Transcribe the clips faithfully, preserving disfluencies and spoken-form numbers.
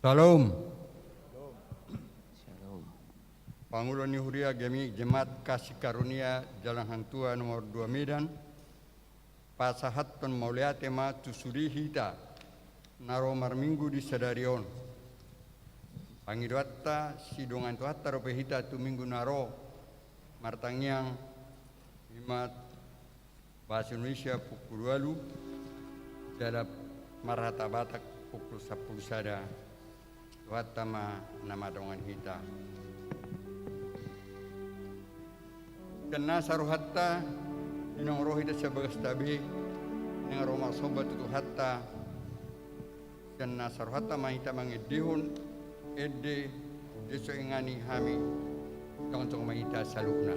Shalom. Pangulo ni huria gemi Jemaat Kasih Karunia Jalan Hang Tuah nomor dua Medan, pasahathon mauliate ma tu sude hita na ro marminggu di sadari on. Pangidoanta, sidongan Tuhanta dope hita tu minggu na ro, martangiang, ima bahasa Indonesia pukul ualu, jala marhata Batak pukul sampulu sada. Tuhanta ma na mandongani hita. Sian nasa rohanta, di naung ro hita sian bagasta be, naung ro marsomba tu Tuhanta, sian nasa rohanta ma hita mangendehon ende, ende so ingani hami, tongtong ma hita saluhutna.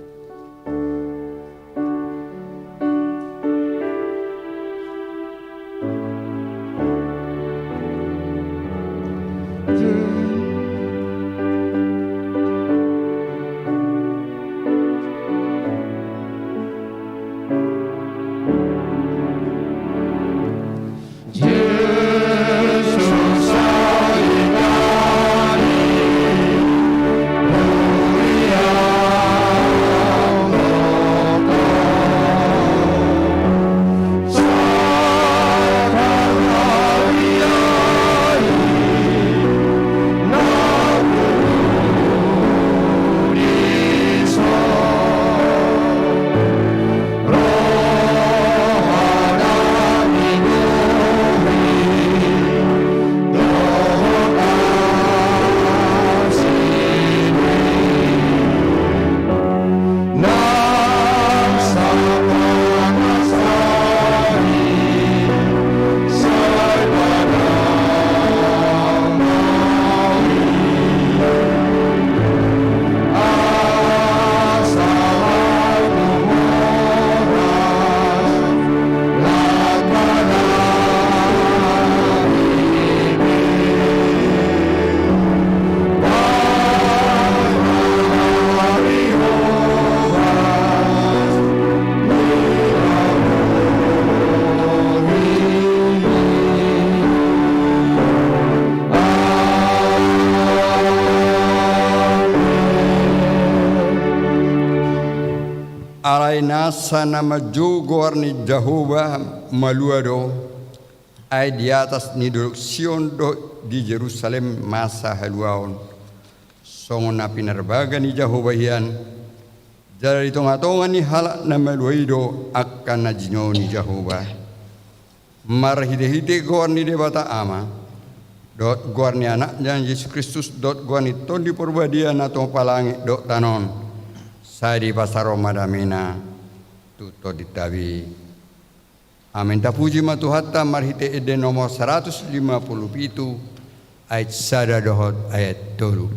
Alai nasa na manjou goar ni Jahowa malua do, ai di atas ni dolok Sion dohot di Jerusalem masa haluaon. Songon na pinarbaga ni Jahowa hian, jala di tongatonga ni halak na malua i do angka na jinou ni Jahowa. Marhitehite goar ni Debata Ama, dohot goar ni Anakna Jesus Kristus, dohot goar ni Tondi Parbadia na tumompa langit dohot tano on, sai dipasaor ma damena tu tondinta be. Amen. Tapuji ma Tuhanta marhite ende nomor saratus lima pulu pitu, ayat sada dohot ayat tolu.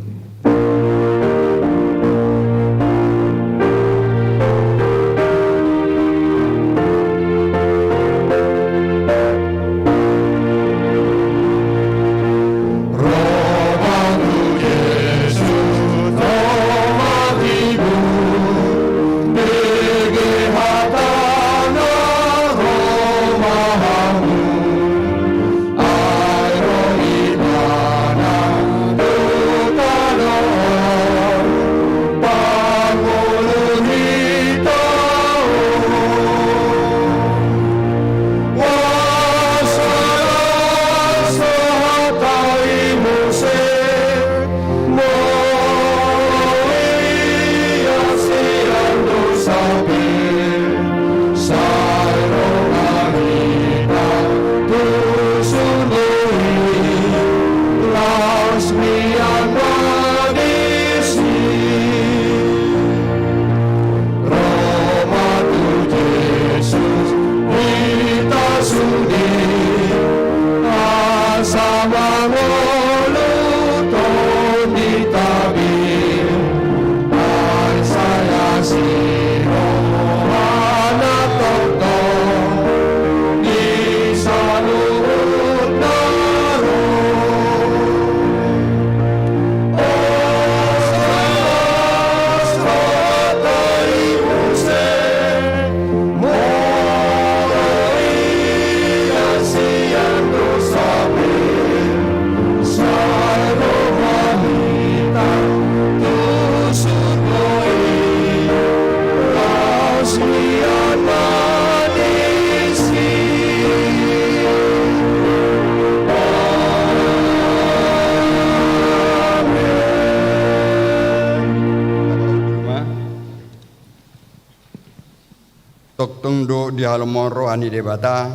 Tongtong do dihalomohon roha ni Debata,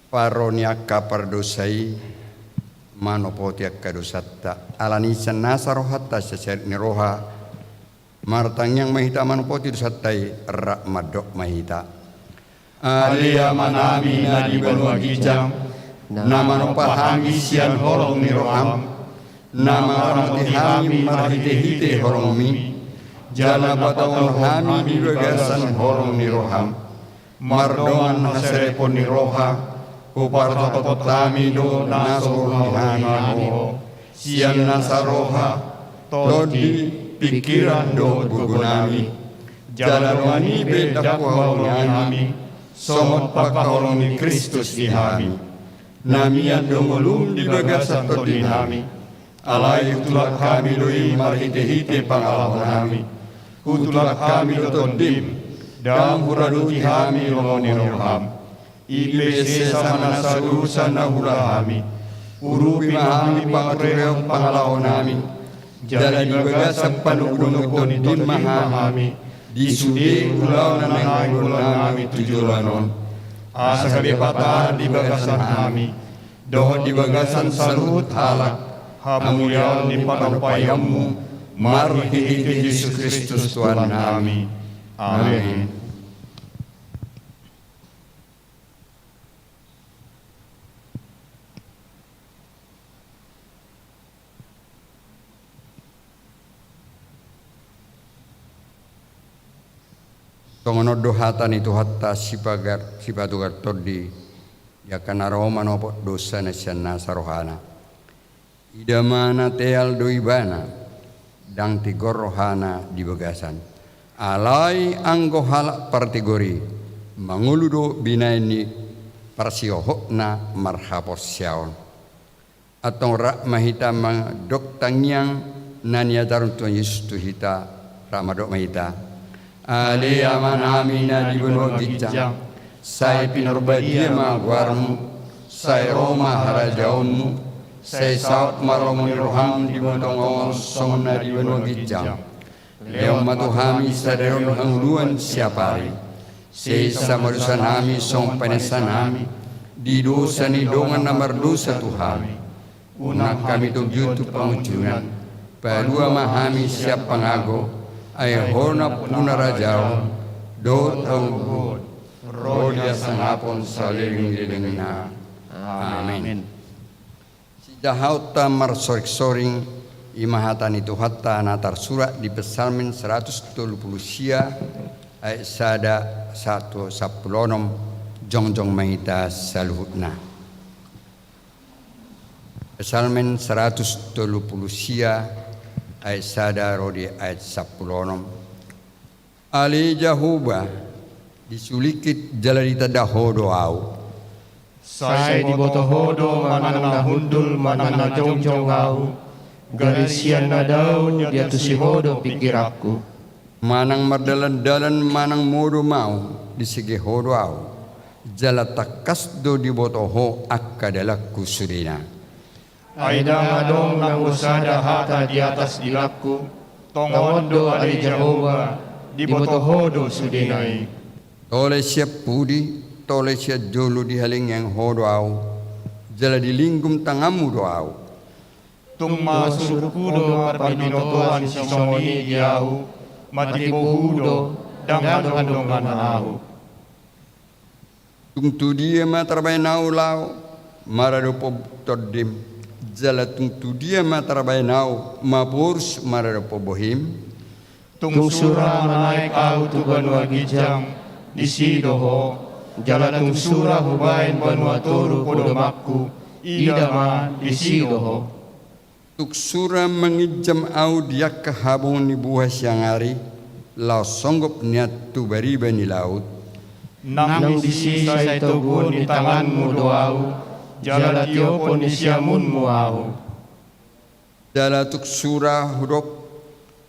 parro ni angka pardosa i, manopoti angka dosanta. Alani i sian nasa rohanta, sian sarit ni roha, martangiang ma hita manopoti dosanta i, rap mandok ma hita. Ale Amanami na di banua ginjang, na manompa hami sian holong ni roham, na mangaramoti hami marhitehite holongmi, jala patogihon hami di bagasan holong ni roham. Mardongan haserepon ni roha, huparhotop hami do na so huroha ni hami ho, sian nasa roha, tondi, pingkiran dohot gogonami. Jala dongan i pe ndang huhaholongi hami, songon pangkaholong ni Kristus di hami. Na mian do ngolum di bagasan tondinami. Alai hutulak hami do i marhitehite pangalahonami. Hutulak hami do tondim, ndang huradoti hami lomo ni roham. I pe sesa ma nasa dosa na huula hami. Urupi ma hami pangatureon pangalahonami. Jala di bagasan pandomudomu tondim ma hami, di sude ulaon na naeng huulahon hami tu joloan on. Asa gabe patar di bagasan hami, dohot di bagasan saluhut halak, hamuliaon ni panopaianmu, marhitehite Jesus Kristus Tuhannami. Amen. Songon on do hata ni Tuhanta sipagar, sipatugar tondi, di angka na ro manopot dosa na sian nasa rohana. Ida ma na teal do ibana, ndang tigor rohana di bagasan. Alai anggo halak partigor i, mangolu do binahen ni parsihohotna marhaporseaon. Antong rap ma hita mandok tangiang na niajarhon Tuhan Jesus tu hita, rap mandok ma hita. Ale Amanami na di banua ginjang, sai pinarbadia ma goarmu, sai ro ma harajaonmu, sai saut ma lomo ni roham di banua tonga on songon na di banua ginjang. Lehon ma tu hami sadari on hangoluan siapari. Sesa ma dosanami songon panesanami di dosa ni dongan na mardosa tu hami. Unang hami togihon tu pangunjunan. Palua ma hami sian pangago, ai Ho nampuna harajaon dohot hagogoon, ro di hasangapon saleleng ni lelengna. Amen. Sijahaonta marsoringsoring, i ma hata ni Tuhanta na tarsurat di Psalmen saratus tolu pulu sia ayat sada sahat tu sampulu onom, jongjong ma hita saluhutna. Psalmen saratus tolu pulu sia ayat sada ro di ayat sampulu onom. Ale Jahowa, disulingkit jala ditanda Ho do ahu. Sai diboto Ho do manang na hundul manang na jongjong ahu, gabe sian na dao diantusi Ho do pingkiranku. Manang mardalandalan manang modom ahu, disege Ho do ahu, jala tangkas do diboto Ho angka dalanku sudena. Ai ndang adong nanggo sada hata di atas dilangku. Tongon do ale Jahowa, diboto Ho do sudena i. Tole sian pudi, tole sian jolo dihalengiangi Ho do ahu, jala dilinggum tanganmu do ahu. Tung masurungku do parbinotoan sisongon i di ahu, matimbo Ho do, ndang adong dongan ahu. Tung tu dia ma tarbahen ahu laho maradophon tondim, jala tung tu dia ma tarbahen ahu maporus maradophon bohim? Tung sura manaek ahu tu banua ginjang, disi do Ho, jala tung sura hubahen banua toru podomanku, ida ma disi do Ho. Tung sura manginjam ahu di angka habong ni buha siang ari, laos songgop nian tu bariba ni laut. Nang disi sai toguon ni tanganmu do ahu, jala tiopon ni siamunmu ahu. Jala tung sura hudok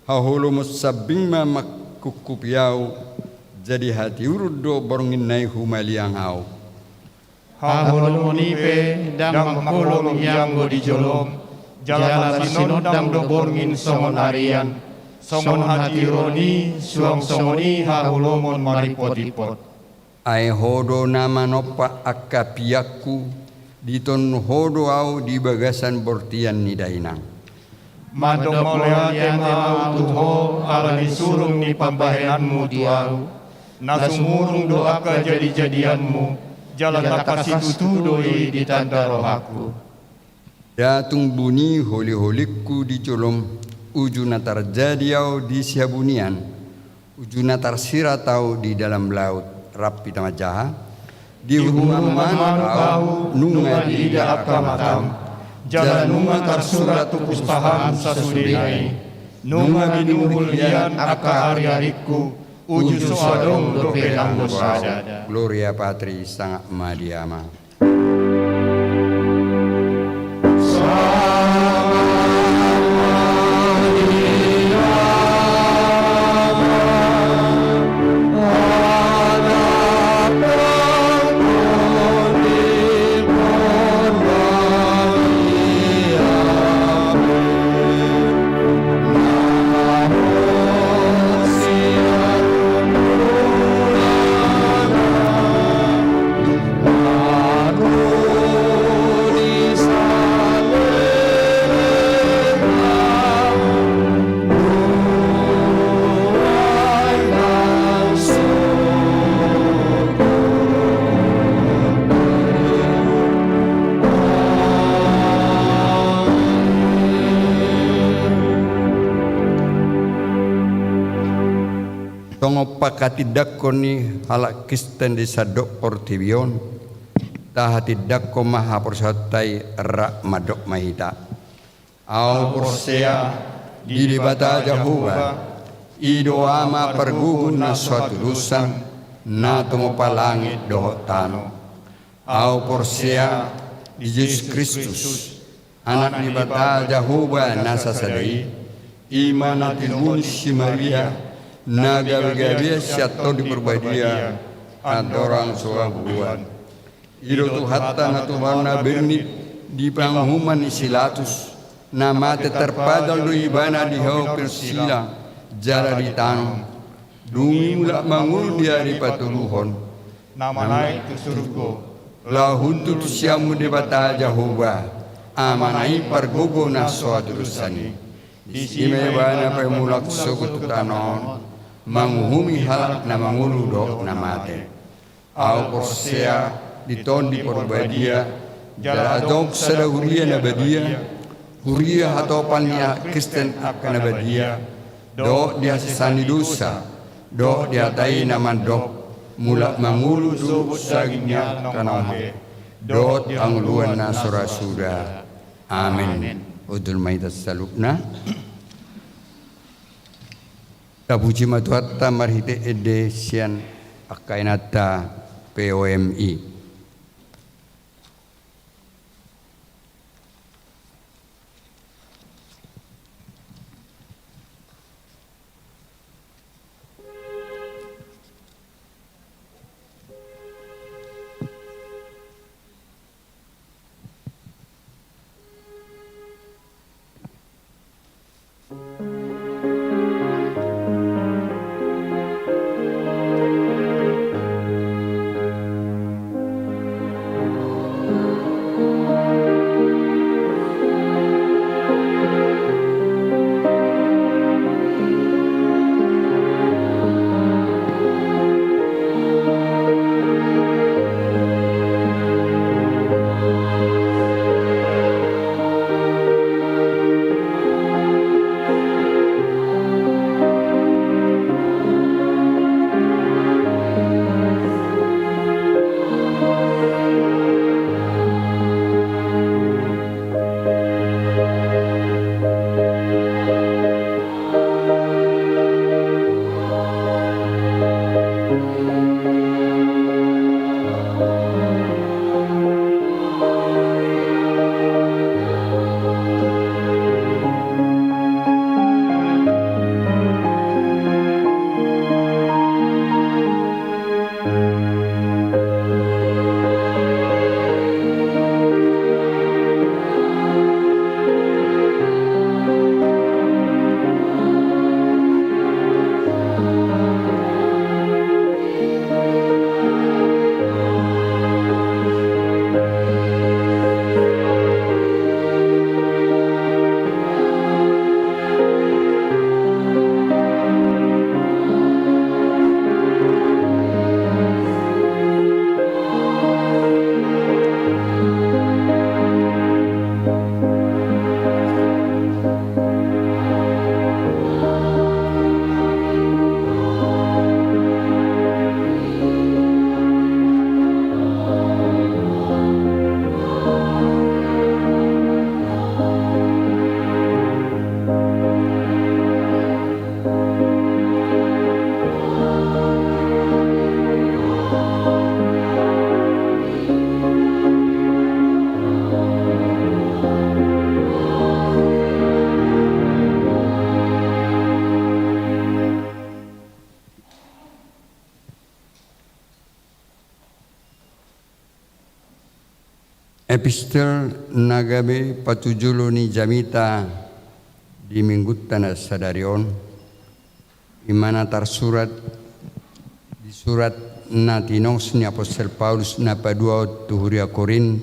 haholomon sambing ma mangkungkupi ahu, jadi hatiuron do borngin na i humaliang ahu. Haholomon i pe ndang mangholom i anggo di jolom, jala sinondang do borngin songon arian, songon hatiuron i suang songon i haholomon maripotimpot. Ai Ho do na manompa angka piakku, ditondu Ho do ahu di bagasan bortian ni dainang. Mandok mauliate ma ahu tu Ho ala ni surung ni pambahenanmu tu ahu, na sumurung do angka jadijadianmu, jala tangkas situtu do i di tanda rohangku. Nda tung buni holiholingku di jolom, uju na tarjadi ahu di sihabunian, uju na tarsirat ahu di dalam laut rap hita manjaha. Di huruma manuk ahu, nunga diida angka matam, jala nunga tarsurat tu pustahamu sasudena i, nunga binuhul hian angka ariaringku, uju so adong dope nanggo sada. Gloria Patri, sangap ma di Ama. Songon panghatindangkon ni halak Kristen di sandok portibi on, tahatindangkon ma haporseaonta i rap mandok ma hita. Ahu porsea di Debata Jahowa, i do Ama pargogo na so hatudosan, na tumompa langit dohot tano. Ahu porsea di Jesus Kristus, Anak ni Debata Jahowa na sasada i, i ma na tinolungi si Maria, na gabegabean sian Tondi Parbadia, andorang so haburuan. I do Tuhanta na tumandangkon di panguhuman ni si Pilatus, na mate tarpajal do ibana di hau Persila, jala ditanom. Dung i mulak mangolu di ari patoluhon, na manaek tu surgo, laho hundul tu siamun Debata Jahowa, Amana i pargogo na so hatudosan i. Disi ma ibana paimulak sogot tu tano on, manguhumi halak na mangolu dohot na mate. Ahu porsea di Tondi Parbadia, jala adong sada huria na badia, huria hatopan ni halak Kristen angka na badia, dohot di hasesaan ni dosa, dohot di hata i na mandok, mulak mangolu sogot saginjang na mate, dohot hangoluan na so ra suda. Amen. Hundul ma hita saluhutna. Tapuji ma Tuhanta marhite ende sian angka inanta P O M I. Epistel na gabe patujolo ni jamita di minggunta na sadari on, i ma na tarsurat di surat na tinongos ni apostel Paulus na paduahon tu huria Korint,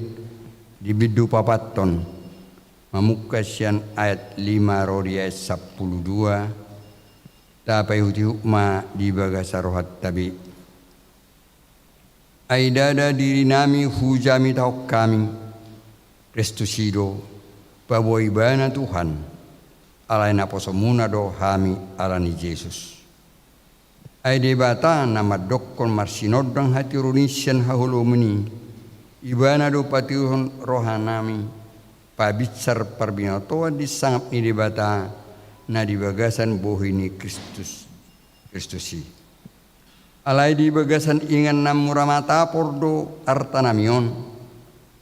di bindu paopathon, mamungka sian ayat lima ro di ayat sampulu dua. Tapaihutihut ma di bagasan rohanta be. Ai ndada dirinami hujamitahon hami, Kristus i do, paboa Ibana Tuhan, alai naposomuna do hami ala ni Jesus. Ai Debata na mandokkon marsinondang hatiuron i sian haholomon i, Ibana do patiuron rohanami pabinsar parbinotoan di sangap ni Debata na di bagasan bohi ni Kristus, Kristus i. Alai di bagasan inganan mura matapor do artanami on,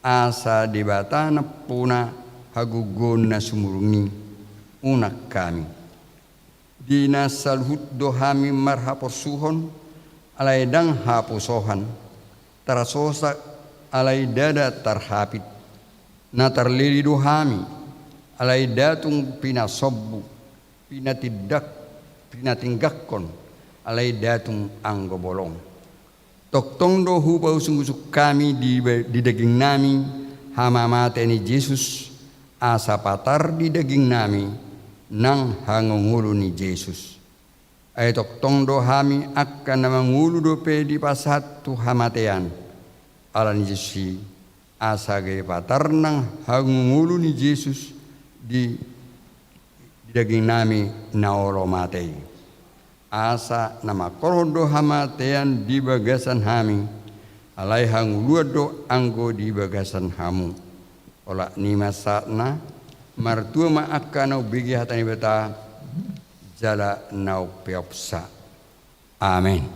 asa Debata nampuna hagogoon na sumurung i, unang hami. Di na saluhut do hami marhaporsuhon, alai ndang haposohan, tarsosak, alai ndada tarhapit. Na tarlele do hami, alai nda tung pinasombu, pinatindak, pinatinggakkon, alai nda tung anggo bolong. Tongtong do hupausungusung hami di, di dagingnami hamamate ni Jesus, asa patar di dagingnami nang hangoluon ni Jesus. Ai tongtong do hami angka na mangolu dope dipasahat tu hamatean ala ni Jesus i, asa gabe patar nang hangoluon ni Jesus di, di dagingnami na olo mate i. Asa na mangkorhon do hamatean di bagasan hami, alai hangoluan do anggo di bagasan hamu. Olat ni i ma sahatna, martua ma angka na umbege hata ni Debata, jala na umpeopsa. Amen.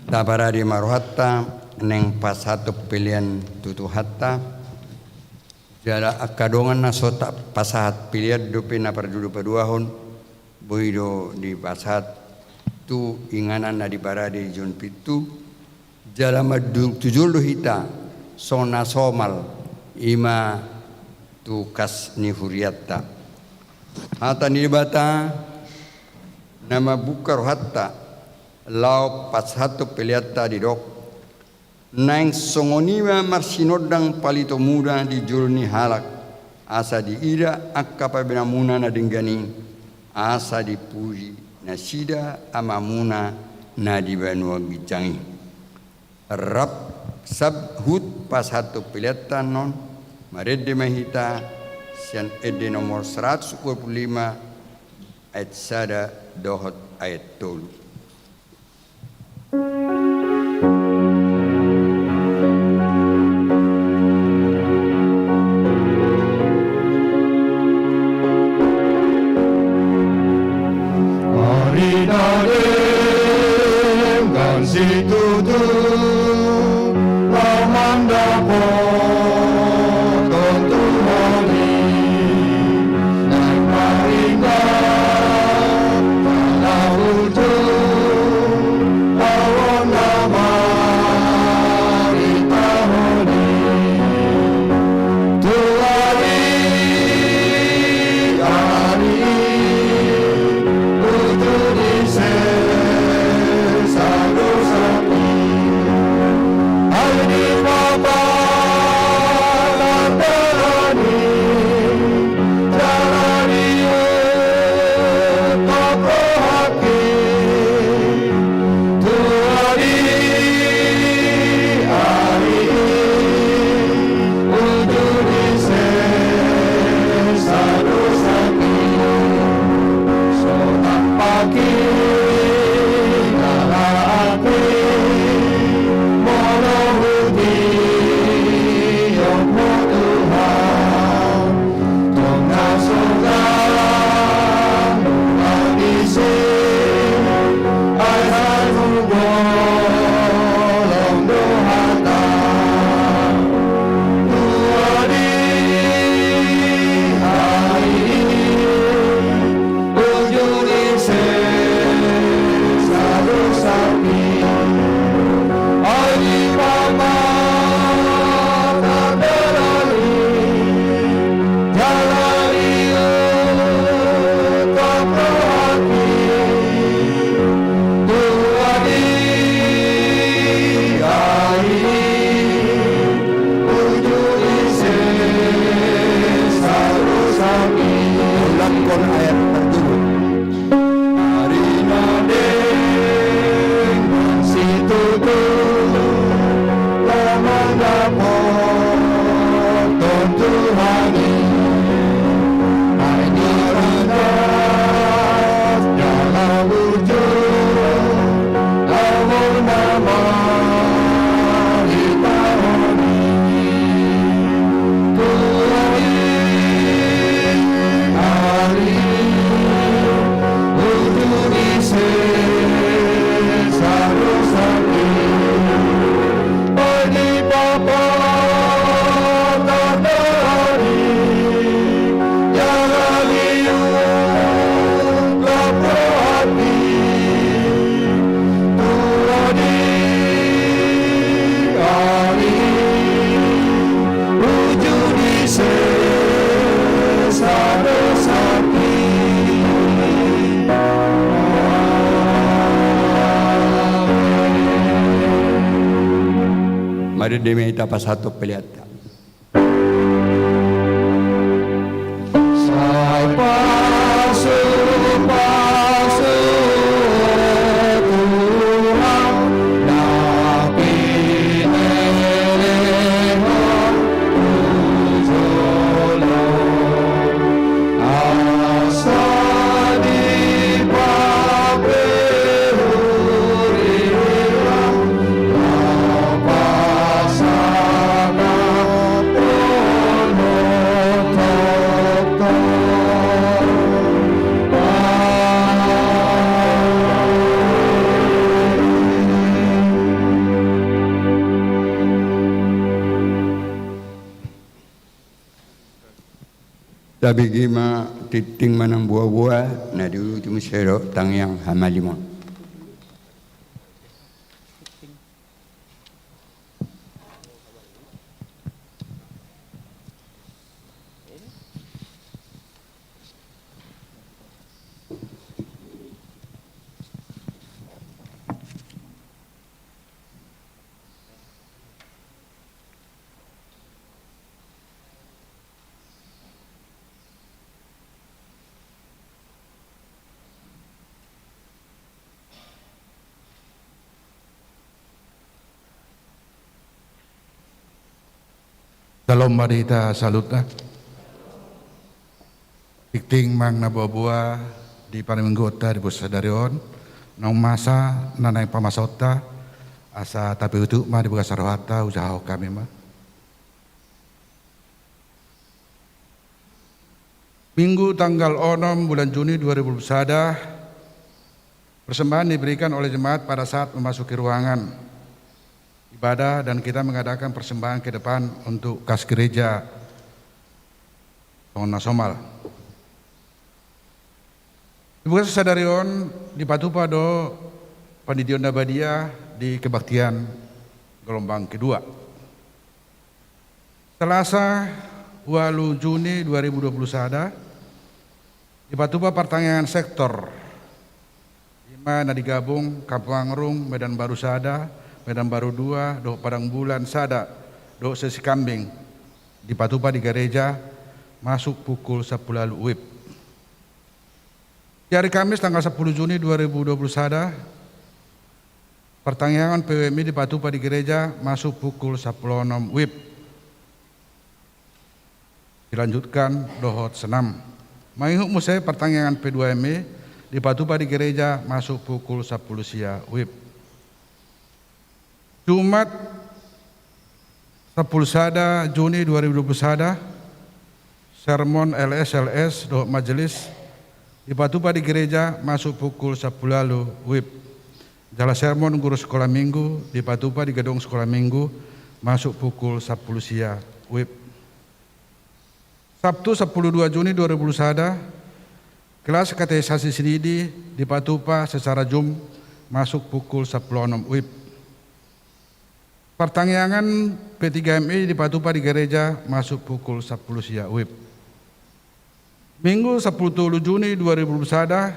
Taparade ma rohanta naeng pasahathon pelean tu Tuhanta. Jala angka dongan na so tapasahat pelean dope na parjolo paduahon, boi do dipasahat tu inganan na diparade di jolo ni pintu. Jala mandung tu jolo do hita songon na somal, i ma tu kas ni hurianta. Hata ni Debata na mambuka rohanta laho pasahathon peleanta, didok: Naeng songon i ma marsinondang palitomuda di jolo ni halak, asa diida angka pambahenanmuna na denggan i, asa dipuji nasida Amamuna na di banua ginjang i. Rap sahat pasahathon peleanta annon, marende ma hita sian ende nomor seratus dua puluh lima, ayat sada dohot ayat tolu. Ari na denggan situtu, laho mandapothon Tuhan i, naeng parindahan na ujung, laho na marhitehon i. Tu ari, ari, uju di sesa dosa i. Ade deme ita pasahat peleanta. Sai pasu-pasu Tuhan na pinelehon tu jolo. Asa dipapehuri Tabege ma tingting manang boa-boa na di ujung sedo tangiang hamalimon. Syalom ma di hita saluhutna. Tingting manang na boa-boa di parmingguonta di bosa sadari on, naung masa na naeng pamasaonta, asa tapiutuk ma di bagasan rohanta, hujahahon hami ma. Minggu tanggal onom bulan Juni dua ribu dua puluh sada, persembahan diberikan oleh jemaat pada saat memasuki ruangan ibadah dan kita mengadakan persembahan ke depan untuk kas gereja songon na somal. Di bagasan sadari on dipatupa do pandidion na badia di kebaktian gelombang kedua. Salasa, ualu Juni dua ribu dua puluh sada, dipatupa partangiangan sektor, ima na digabung Kampung Angrung, Medan Baru sada, Medan Baru dua, dohot Padang Bulan sada, dohot Sesi Kambing, dipatupa di gareja, masuk pukul sampulu ualu WIB. Di hari Kamis tanggal sampulu Juni dua ribu dua puluh sada, partangiangan PWMI dipatupa di gereja masuk pukul sampulu onom WIB. Dilanjutkan dohot senam. Mangihut muse partangiangan P dua MI dipatupa di gereja masuk pukul sampulu sia WIB. Jumat, sampulu sada Juni dua ribu dua puluh sada, sermon LS, LS dohot majelis dipatupa di gereja masuk pukul sampulu ualu WIB. Jala sermon guru sekolah minggu dipatupa di gedung sekolah minggu masuk pukul sampulu sia WIB. Sabtu, sampulu dua Juni dua ribu dua puluh sada, kelas katekisasi sididi dipatupa secara Zoom masuk pukul sampulu onom WIB. Partangiangan P tiga MI dipatupa di gereja masuk pukul sampulu sia WIB. Minggu, sampulu tolu Juni dua ribu dua puluh sada,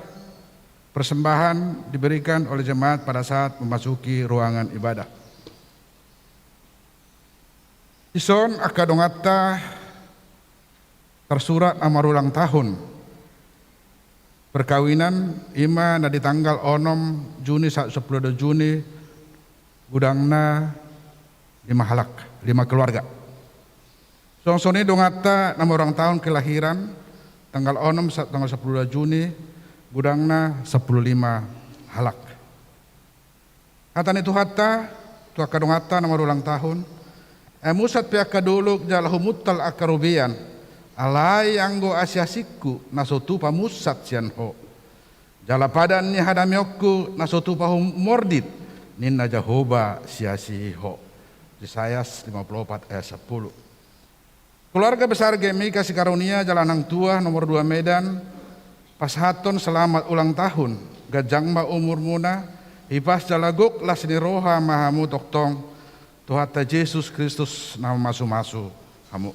persembahan diberikan oleh jemaat pada saat memasuki ruangan ibadah. Dison angka donganta tarsurat na marulang tahun. Perkawinan ima na di tanggal onom Juni sahat sampulu dua Juni, godangna lima halak, lima keluarga. Songon i donganta na marulang tahun kelahiran tanggal onom sa-, tanggal sampulu dua Juni, godangna sampulu lima halak. Hata ni Tuhanta tu angka donganta na marulang tahun: Ai musat pe angka dolok jala humuntal angka robean, alai anggo asiasingku na so tupa musat sian Ho, jala padan ni hadameonku na so tupa humordit, ninna Jahowa siasihi Ho. Jesayas lima pulu opat ayat sampulu. Keluarga besar GMI Kasih Karunia Jalan Hang Tuah nomor dua Medan, pasahathon selamat ulang tahun, ganjang ma umurmuna, hipas jala gok las ni roha ma hamu tongtong, Tuhanta Jesus Kristus na mamasu-masu hamu.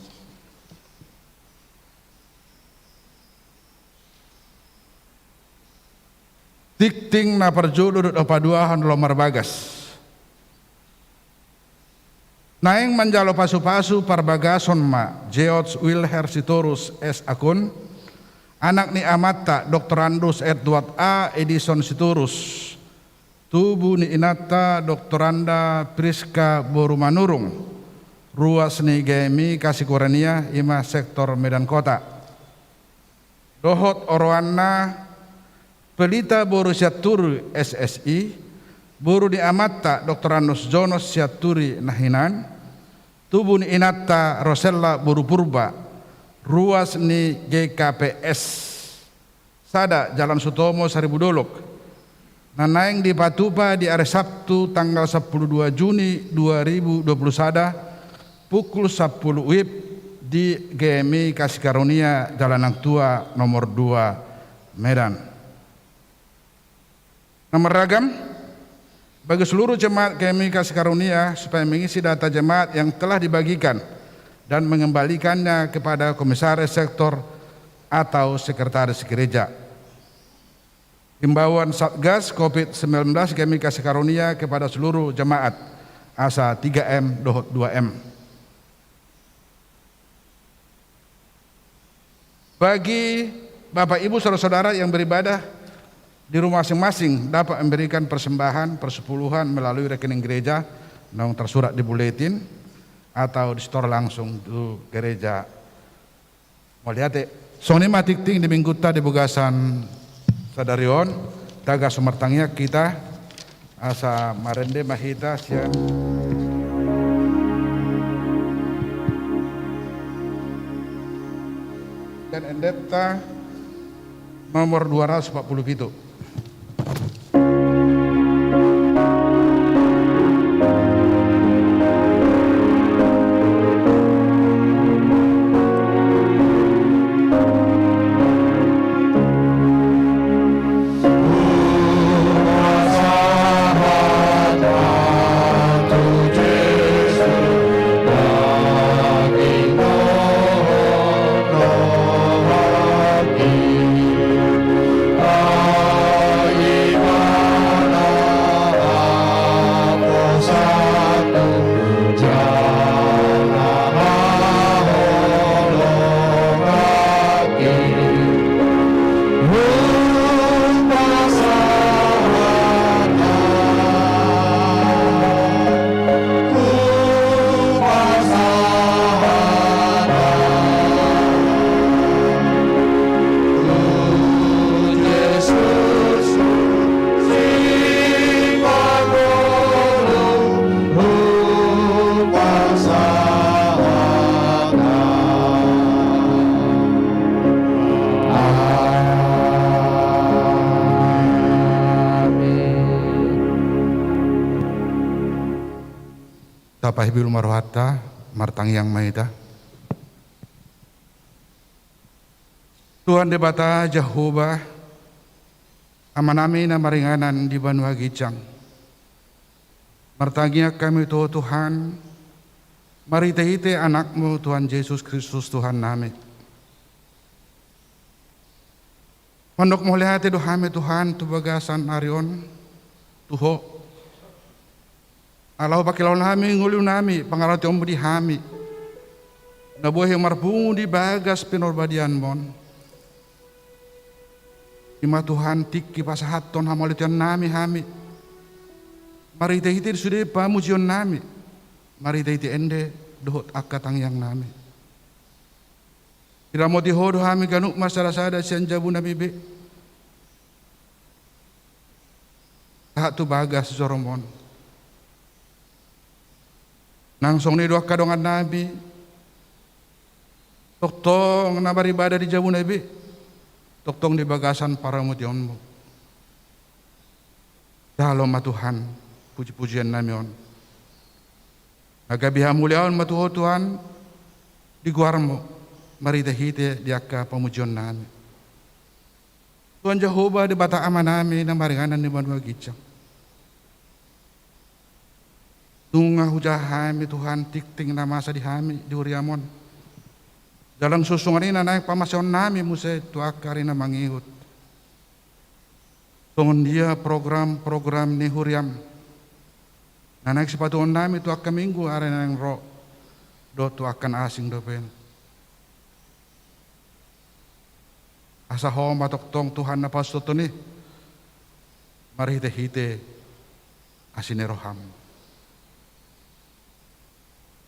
Tingting na parjolo dohot na paduahon, Laho Marbagas. Naeng manjalo pasupasu parbagason ma George Wilher Sitorus S. Akun, anak ni amanta Doktorandus Edward A. Edison Sitorus, tubu ni inanta Doktoranda Priska boru Manurung, ruas ni G M I Kasikuronia, i ma sektor Medan Kota. Dohot oroanna Pelita boru Sianturi S.Si., boru ni amanta Doktorandus Jonas Sianturi na hinan, tubu ni inanta Rosella boru Purba, ruas ni G K P S sada Jalan Sutomo Saribu Dolok, na naeng dipatupa di ari Sabtu tanggal sampulu dua Juni dua ribu dua pulu sada, pukul sampulu WIB di G M I Kasih Karunia, Jalan Nang Tua nomor dua, Medan. Na marragam, bagi seluruh jemaat G M I Kasih Karunia supaya mengisi data jemaat yang telah dibagikan dan mengembalikannya kepada komisaris sektor atau sekretaris gereja. Himbauan Satgas covid sembilan belas G M I Kasih Karunia kepada seluruh jemaat, asa tiga M dohot dua M. Bagi Bapak Ibu Saudara-saudara yang beribadah di rumah masing-masing dapat memberikan persembahan persepuluhan melalui rekening gereja naung tersurat di buletin atau di setor langsung tu gereja. Mauliate. Songon i ma tingting di minggunta di bagasan sadari on, tagas martangiang hita, asa marende ma hita sian, sian endenta nomor dua ratus empat puluh pitu. Amin. Tapahibil ma rohanta, martangiang ma hita. Tuhan Debata Jahowa, Amanami na maringanan di banua ginjang, martangiang hami tu Ho Tuhan, marhitehite Anakmu Tuhan Jesus Kristus Tuhannami. Mandok mauliate do hami Tuhan tu bagasan ari on tu Ho. Ala hupakilaon hami ngolunami pangarationmu di hami, na boi hami marpungu di bagas pinarbadianmon. I ma Tuhan tingki pasahathon hamauliatennami hami, marhitehite di sude pamujionnami, marhitehite ende dohot angka tangiangnami. Diramoti Ho do hami ganup marsadasada sian jabunami be, sahat tu bagas joromon. Nang songon i do angka dongannami, tongtong na maribada di jabunami be, tongtong di bagasan paramutionmu. Jalo ma Tuhan pujipujiannami on, na gabe hamuliaon ma tu Ho Tuhan di goarmu, marhitehite di angka pamujionnami. Tuhan Jahowa Debata Amanami na maringanan di banua ginjang, nunga hujaha hami Tuhan tingting na masa di hami di huriamon. Jala songon i na naeng pamaseonnami muse tu angka ari na mangihut, songon dia program-program ni huriam, Na naeng sipatuhononnami tu angka minggu ari na naeng ro, dohot tu angka na asing dope. Asa Ho ma tongtong Tuhan na pasahathon i, marhitehite asi ni roham.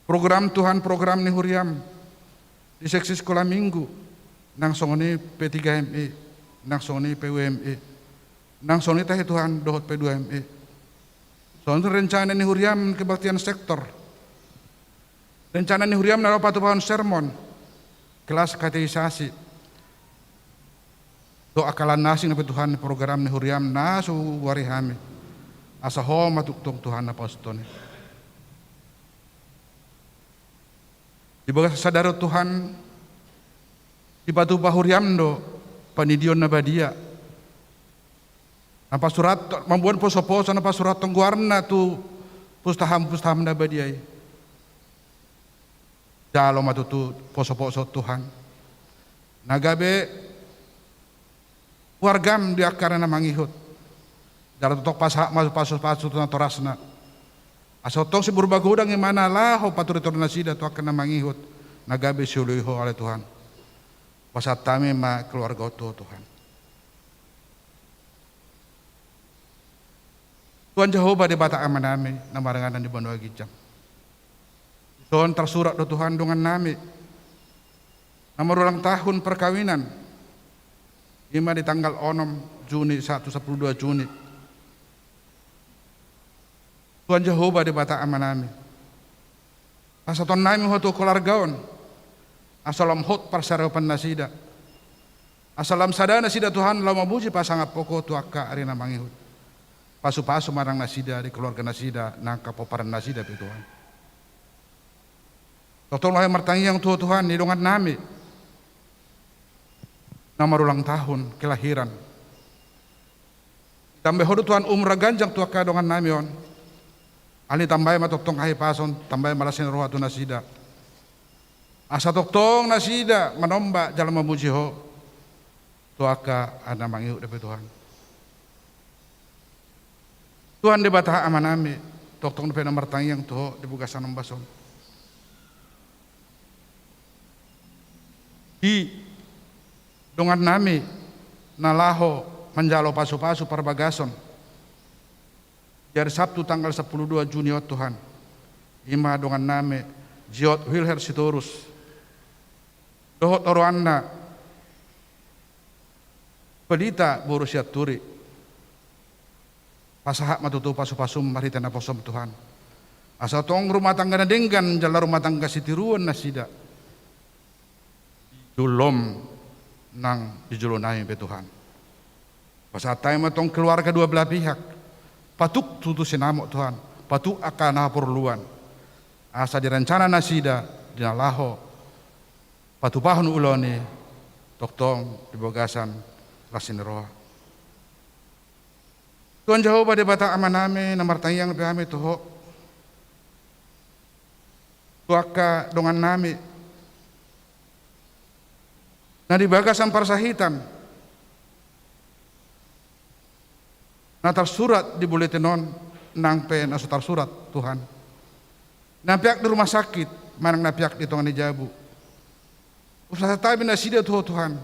Program Tuhan, program ni huriam di seksi sikola minggu, nang songon i P tiga M I, nang songon i P U M I, nang songon i tahe Tuhan dohot P dua M I. Songon i rencana ni huriam kebaktian sektor, rencana ni huriam na laho patupahon sermon, kelas katekisasi, dohot angka na asing dope Tuhan, program ni huriam na so hugoari hami. Asa Ho ma tongtong Tuhan na pasahathon i. Di bagasan sadari on Tuhan, dipatupa huriam do pandidion na badia. Na pasurat, mamboan posoposo na pasurathon goarna tu pustaham, pustaham na badia i. Jalo ma tutu posoposo Tuhan, na gabe huargam di angka ari na mangihut. Jala tongtong pasahat ma pasupasu tu natorasna. Asa tongtong si Purba Godang i ma na laho paturituri nasida tu angka na mangihut, na gabe sioloi Ho ale Tuhan. Pasahat hami ma keluarga on tu Ho Tuhan. Tuhan Jahowa Debata Amanami na maringanan di banua ginjang. Dison tarsurat do Tuhan dongannami na marulang tahun perkawinan, i ma di tanggal onom Juni sahat tu sampulu dua Juni. Tuhan Jahowa Debata Amanami, pasahatonnami Ho tu keluarga on, asa lam hot parsaripeon nasida, asa lam sada nasida Tuhan laho mamuji pasangaphon Ho tu angka ari na mangihut. Pasupasu ma nang nasida di keluarga nasida nang angka pomparan nasida pe Tuhan. Tongtong laho martangiang tu Ho Tuhan di dongannami na marulang tahun kelahiran. Tambai Ho do Tuhan umur na ganjang tu angka dongannami on. Alani tambai ma tongtong hahipason, tambai ma las ni roha tu nasida, asa tongtong nasida manomba jala mamuji Ho tu angka ari na mangihut dope Tuhan. Tuhan Debata Amanami, tongtong dope na martangiang tu Ho di bagasan ombas on. Di dongannami na laho manjalo pasupasu parbagason di ari Sabtu tanggal sampulu dua Juni on Tuhan, i ma dongannami Giot Wilher Sitorus dohot oroanna Pelita boru Sianturi. Pasahat ma tutu pasupasum marhite naposom Tuhan, asa tong rumah tangga na denggan jala rumah tangga sitiruon nasida di jolom nang di jolonami pe Tuhan. Pasahat hami ma tong keluarga dua belah pihak, patuk tutu sinamot Tuhan, patuk angka na haporluan, asa di rencana nasida di na laho patupahon ulaon i, tongtong di bagasan las ni roha. Tuhan Jahowa Debata Amanami, na martangiang pe hami tu Ho tu angka dongannami na di bagasan parsahitan na tarsurat di buletin on, nang pe na so tarsurat Tuhan, na peak di rumah sakit manang na peak di tonga ni jabu. Hupasahat hami nasida tu Ho Tuhan,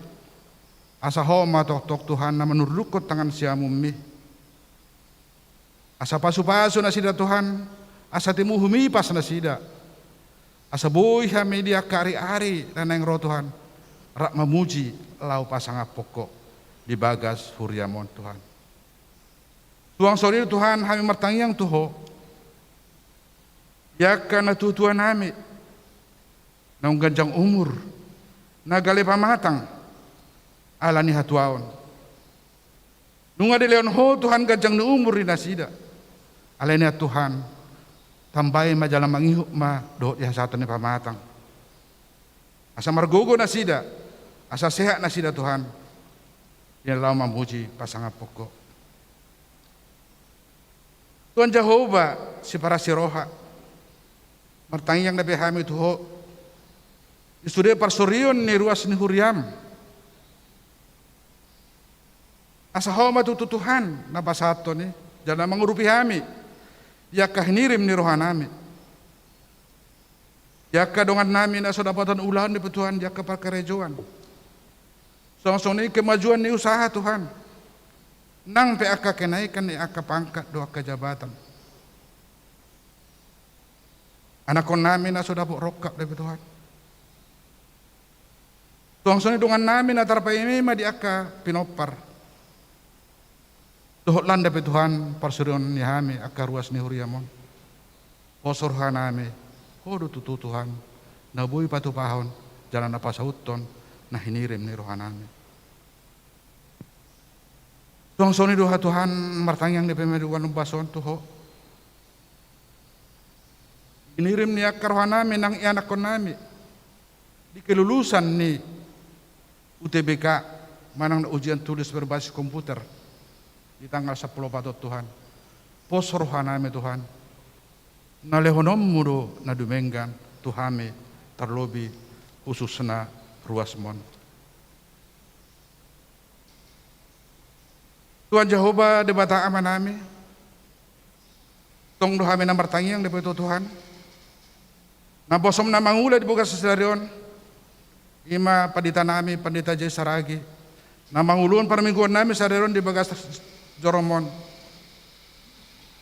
asa Ho ma tongtong Tuhan na manurdukkon tangan siamunmi, asa pasupasu nasida Tuhan, asa timuhum ipas nasida, asa boi hami di angka ariari na naeng ro Tuhan rap mamuji laho pasangaphon Ho di bagas huriam on Tuhan. Suang songon i Tuhan hami martangiang tu Ho di angka natuatuanami naung ganjang umur, na gale pamatang ala ni hatuaon. Nunga dilehon Ho Tuhan ganjang ni umur di nasida. Alani i Tuhan, tambai ma jala mangihut ma dohot di hasahaton ni pamatang, asa margogo nasida, asa sehat nasida Tuhan, di na laho mamuji pasangaphon Ho. Tuhan Jahowa siparasi roha, martangiang dope hami tu Ho di sude parsorion ni ruas ni huriam, asa Ho ma tutu Tuhan na pasahathon i jala na mangurupi hami di angka hinirim ni rohanami, di angka dongannami na so dapotan ulaon dope Tuhan di angka parkarejoan. Suang songon i kemajuan ni usaha Tuhan, nang pe angka kenaikan ni angka pangkat dohot angka jabatan. Anakkonnami na so dapot rongkap dope Tuhan. Suang songon i dongannami na tarpaima-ima di angka pinompar. Dohot lan dope Tuhan parsorion ni hami angka ruas ni huriam on. Pos rohanami, Ho do tutu Tuhan, na boi patupahon, jala na pasauthon, na hinirim ni rohanami. Suang songon i do hami Tuhan, martangiang dope ma di bagasan ombas on tu Ho. Hinirim ni angka rohanami nang ianakkonnami di kelulusan ni U T B K manang na ujian tulis berbasis komputer di tanggal sampulu opat on Tuhan. Pos rohanami Tuhan, na lehononmu do na dumenggan tu hami, tarlobi khususna ruasmon. Tuhan Jahowa Debata Amanami, tong do hami na martangiang dope tu Ho Tuhan. Naposom na mangula di bagasan sadari on, i ma panditanami Pandita J. Saragih, na manguluhon parmingguonnami sadari on di bagasan joromon.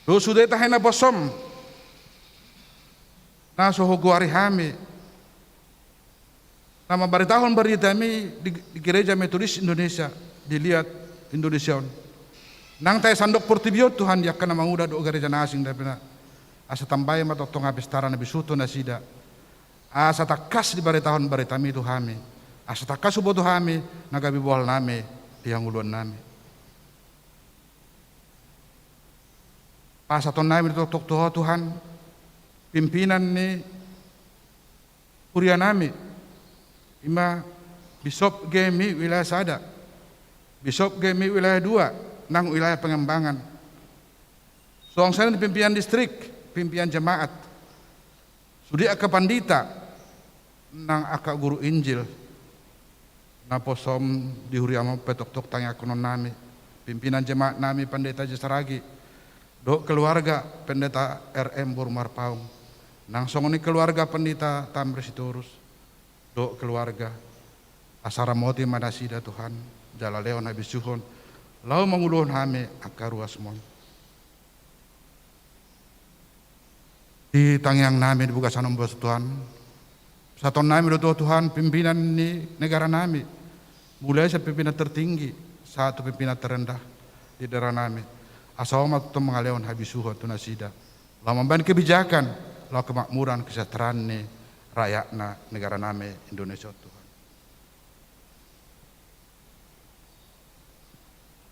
Dohot sude tahi naposom na so hugoari hami na mambaritahon baritami di, di Gereja Metodis Indonesia di liat Indonesia on. Nang tahe sandok portibi on Tuhan di angka na mangula dohot gereja na asing dope na. Asa tambai ma tongtong hapistaran na bisuhon tu nasida. Asa tangkas dibaritahon baritami tu hami. Asa tangkas huboto hami na gabe bohalnami di hangoluannami. Pasahatonnami do tongtong tu Ho Tuhan, pimpinan ni hurianami, i ma Bishop G M I wilayah sada, Bishop G M I wilayah dua, nang wilayah Pengembangan. Suang songon i pimpinan distrik, pimpinan jemaat, sude angka pandita, nang angka guru Injil, naposom di huriam on pe tongtong tangiangkononnami, pimpinan jemaatnami Pandita J. Saragih, dohot keluarga Pendeta R M boru Marpaung, nang songon i keluarga Pandita Tamri Sitorus, dohot keluarga, asa ramoti ma nasida Tuhan, jala lehon habisuhon, laho manguluhon hami angka ruasmon. Di tangiangnami di bagasan ombas Tuhan, pasahatonnami do tu Ho Tuhan pimpinan ni negaranami, mulai sian pimpinan tertinggi sahat tu pimpinan terendah di daerah nami, asa Ho ma tongtong mangalehon habisuhon tu nasida, laho mambahen kebijakan laho kemakmuran kesejahteraan ni rakyatna negaranami Indonesia on Tuhan.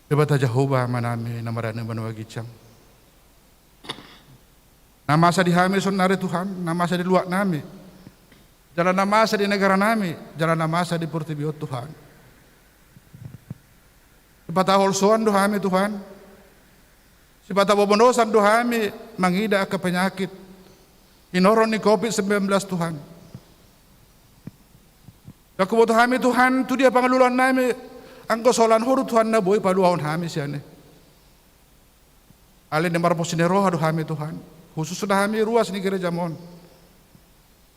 Debata Jahowa Amanami na marade banua ginjang, na masa di hami saonnari Tuhan, na masa di luatnami, jala na masa di negaranami, jala na masa di portibi on Tuhan. Sipata holsoan do hami Tuhan, sipata bobonosan do hami mangida angka penyakit, hinorhon ni covid sembilan belas Tuhan. Ndang huboto hami Tuhan tu dia pangaluluannami, anggo so holan Ho do Tuhan na boi paluahon hami sian i. Alani i marpos ni roha do hami Tuhan, khususna hami ruas ni gerejam on.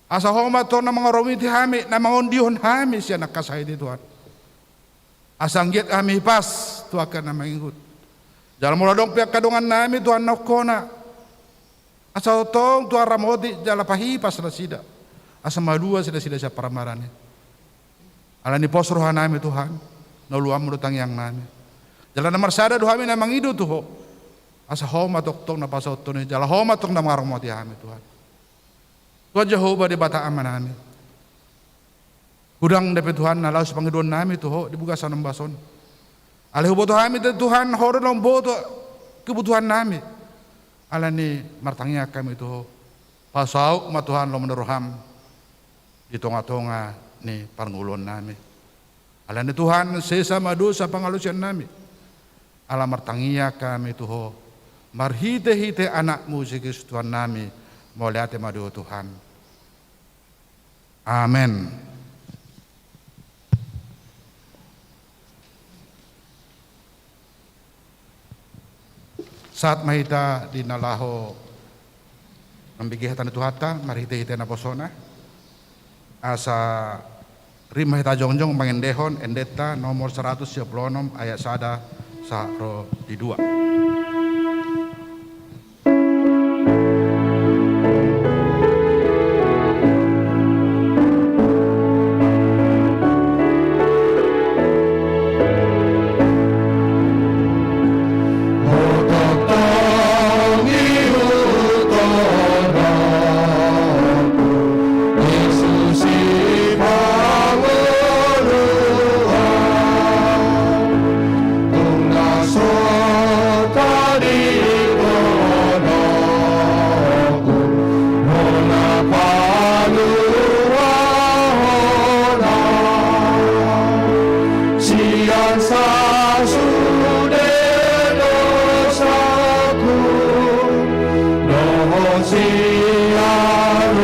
Asa Ho ma tongtong na mangaromiti hami, na mangondihon hami sian angka sahit i Tuhan. Asa anggiat hami hipas tu angka na mangihut. Jala molo adong pe angka dongannami Tuhan na ongkona, asa tongtong Tuhan ramoti jala pahipas nasida, asa malua nasida sian parmaran i. Alani i pos rohanami Tuhan, na uluanmu do tangiangnami. Jala na marsada do hami na mangido tu Ho, asa Ho ma tongtong na pasauthon i, jala Ho ma tongtong na mangaromoti hami Tuhan. Tuhan Jahowa Debata Amanami, godang dope Tuhan na laos pangidoannami tu Ho di bagasan ombas on. Alai huboto hami Tuhan, Ho do na umboto kebutuhannami. Alani i martangiang hami tu Ho, pasaut ma Tuhan lomo ni roham di tongatonga ni parngoluonnami. Alani i Tuhan, sesa ma dosa pangalaosionnami. Ala martangiang hami tu Ho marhitehite Anakmu Jesus Kristus Tuhannami. Mauliate ma di Ho Tuhan. Amen. Sahat ma hita di na laho Mambege hata ni Tuhanta marhite-hite naposona, asa rima hita jongjong mangendehon endenta nomor saratus sia pulu onom ayat sada sahat ro di dua. Sian sasude dosaku dohot sian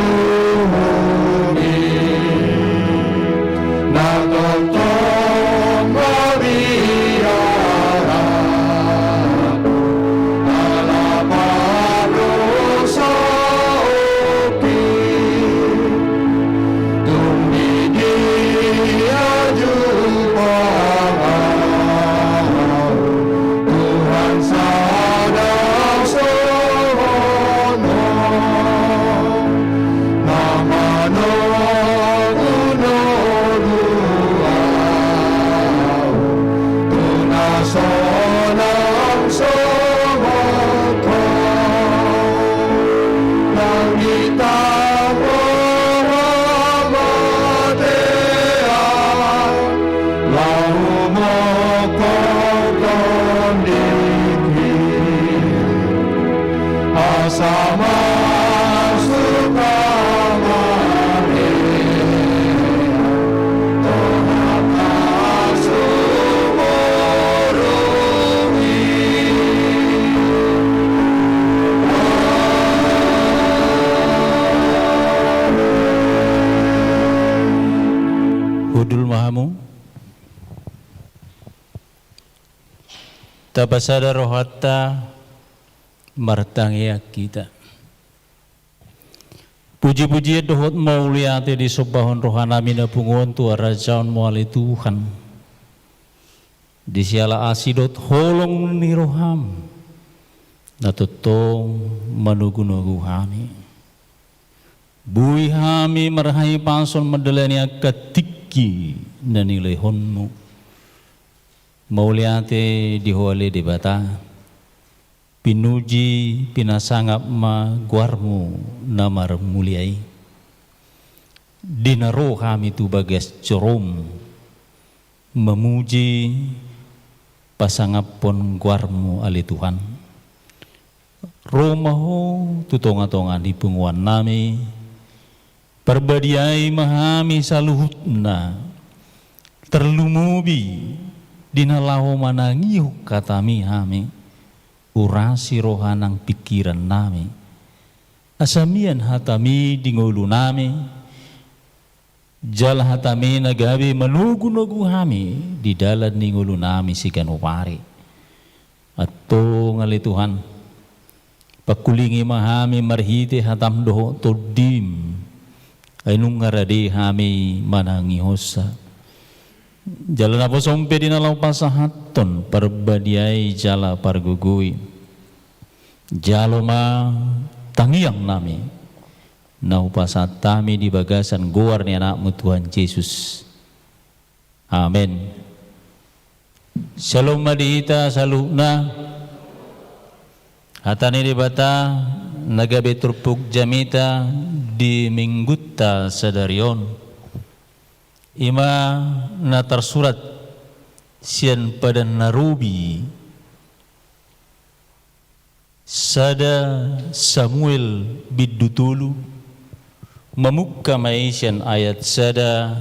uhummi, na tongtong mabiar ahu ala pardosaonki. Tung di dia jumpa ahu Tuhan sada songon Ho, na manogu-nogu ahu tu na sonang songon Ho. Nang di tano hamatean laho mongkop tondingki, asa masuk hamatean tongah pasumurung i. Hundul ma hamu. Tapasada rohanta, martangiang hita. Puji-pujian dohot mauliate disombahon rohanami na pungu on tu harajaonmu ale Tuhan, di siala asi dohot holong ni roham na tongtong manogu-nogu hami. Boi hami marhahipason mandalani angka tingki na nilehonmu. Mauliate di Ho ale Debata. Pinuji, pinasangap ma goarmu na marmulia i. Di na ro hami tu bagas joromu, mamuji, pasangaphon goarmu ale Tuhan. Ro ma Ho tu tonga-tonga ni punguannami, parbadiai ma hami saluhutna, tarlumobi di na laho manangihon hatami hami, urasi roha nang pingkirannami. Asa mian hatami di ngolunami, jala hatami na gabe manogu-nogu hami di dalan ni ngolunami siganup ari. Antong ale Tuhan, pangkulingi ma hami marhite hatam dohot tondim, ai nunga rade hami manangihonsa. Jala naposom pe di na laho pasahathon parbadiai jala pargogoi. Jalo ma tangiangnami na hupasahat hami di bagasan goar ni Anakmu Tuhan Jesus. Amen. Syalom ma di hita saluhutna. Hata ni Debata na gabe turpuk jamita di minggunta sadari on, i ma na tarsurat sian Padan na Robi, sada Samuel bindu tolu, mamungka ma i sian ayat sada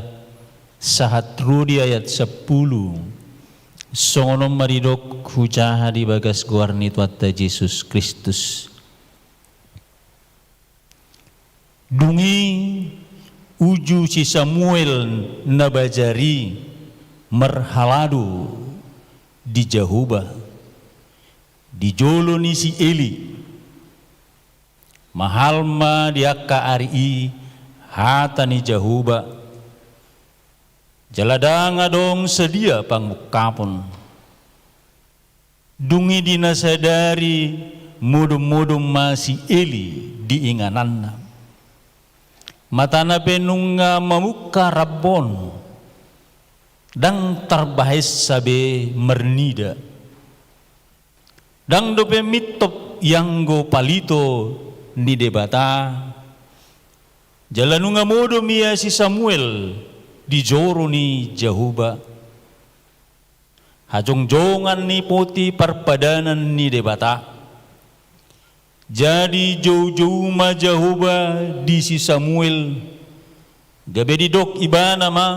sahat ro di ayat sampulu. Songon on ma didok hujaha di bagas goar ni Tuhanta Jesus Kristus. Dung i uju si Samuel na bajar i marhalado di Jahowa di jolo ni si Eli. Mahal ma di angka ari i hata ni Jahowa, jala ndang adong sadia pangungkapon. Dung i di na sadari modom-modom ma si Eli di ingananna. Matana pe nunga mamungka rambon, ndang tarbahensa be marnida. Ndang dope mintop ianggo palito ni Debata. Jala nunga modom ia si Samuel di joro ni Jahowa. Hajongjongan ni poti parpadanan ni Debata. Jadi joujou ma Jahowa di si Samuel, gabe didok ibana ma,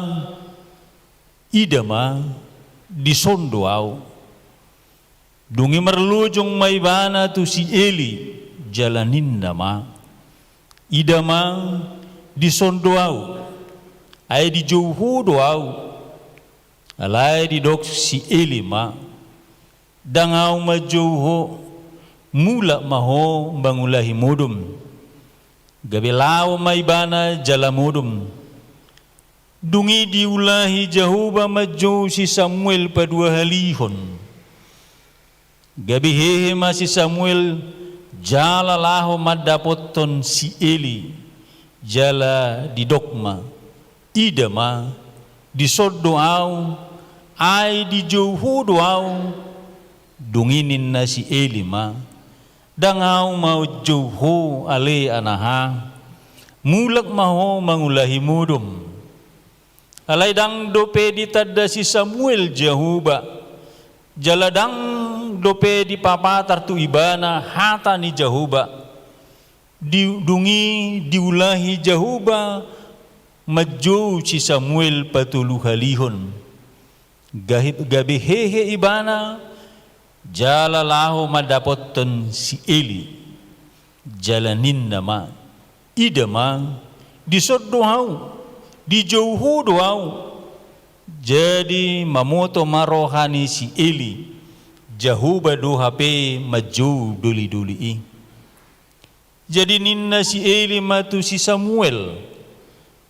ida ma, dison do ahu. Dung i marlojong ma ibana tu si Eli, jala ninna ma, ida ma, dison do ahu, ai dijou ho do ahu. Alai didok si Eli ma, ndang ahu manjou ho, mulak ma ho mangulahi modom. Gabe laho ma ibana jala modom. Dung i diulahi Jahowa manjou si Samuel paduahalihon. Gabe hehe ma si Samuel jala laho mandapothon si Eli, jala didok ma, ida ma, dison do ahu, ai dijou ho do ahu. Dung i ninna si Eli ma, ndang ahu manjou ho ale anaha, mulak ma ho mangulahi modom. Alai ndang dope ditanda si Samuel Jahowa, jala ndang dope dipapatar tu ibana hata ni Jahowa. Di, dung i diulahi Jahowa manjou si Samuel patoluhalihon. Gahi-, gabe hehe ibana, jala laho mandapothon si Eli. Jala ninna ma, ida ma, dison do ahu, dijou ho do ahu. Jadi mamoto ma roha ni si Eli, Jahowa do hape manjou dolidoli i. Jadi ninna si Eli ma tu si Samuel,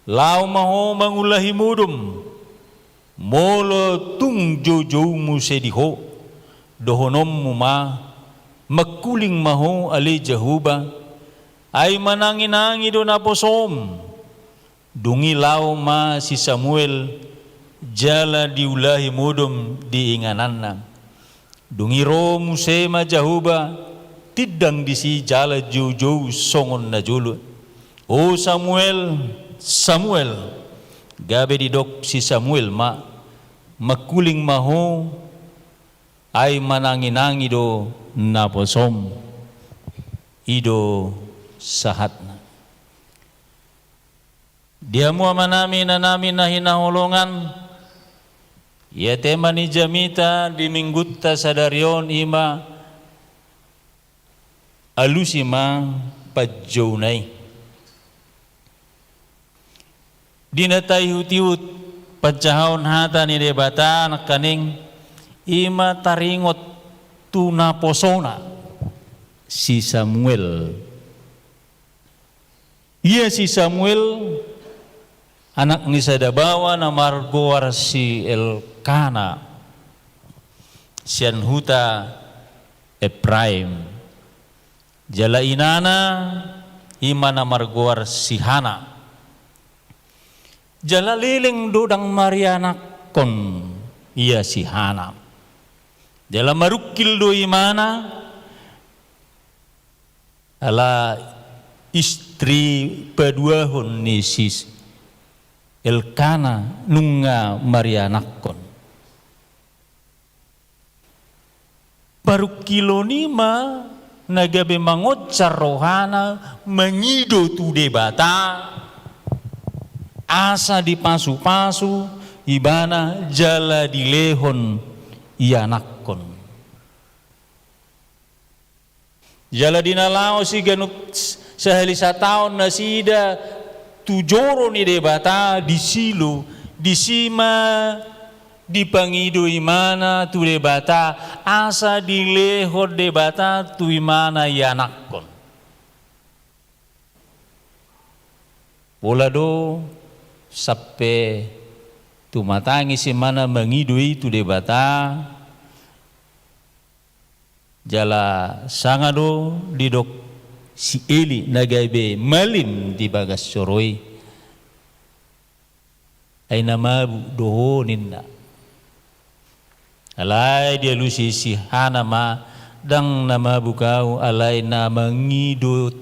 laho ma ho mangulahi modom. Molo tung joujou muse di ho, dohononmu ma, mangkuling ma ho ale Jahowa, ai mananginangi do naposom. Dung i laho ma si Samuel, jala diulahi modom di ingananna. Dung i ro muse ma Jahowa, tindang disi jala joujou songon na jolo. O Samuel, Samuel. Gabe didok si Samuel ma, mangkuling ma ho, ai mananginangi do naposom. I do sahatna. Di hamu amanami inanami na hinaholongan, ia tema ni jamita di minggunta sadari on i ma, alusi ma panjouna i. Di na taihutihut panjahahon hata ni Debata nangkaning, i ma taringot tu naposona si Samuel. Ia si Samuel, anak ni sada baoa na margoar si Elkana, sian huta Epraim. Jala inana i ma na margoar si Hana. Jala leleng do ndang marianakkon ia si Hana. Jala marungkil do imana, ala istri paduahon ni si Elkana nunga marianakkon. Parungkilon i ma na gabe mangonjar rohana mangido tu Debata, asa dipasupasu ibana jala dilehon ianakkon. Jala di na laho siganup sahali sataon nasida tu joro ni Debata di Silo, disi ma dipangido imana tu Debata, asa dilehon Debata tu imana ianakkon. Pola do sampe tumatangis imana mangido i tu Debata, jala sanga do didok si Eli na gabe malim di bagas joro i. Ai na mabuk do ho ninna. Alai dialusi si Hana ma, ndang na mabuk au, alai na mangido,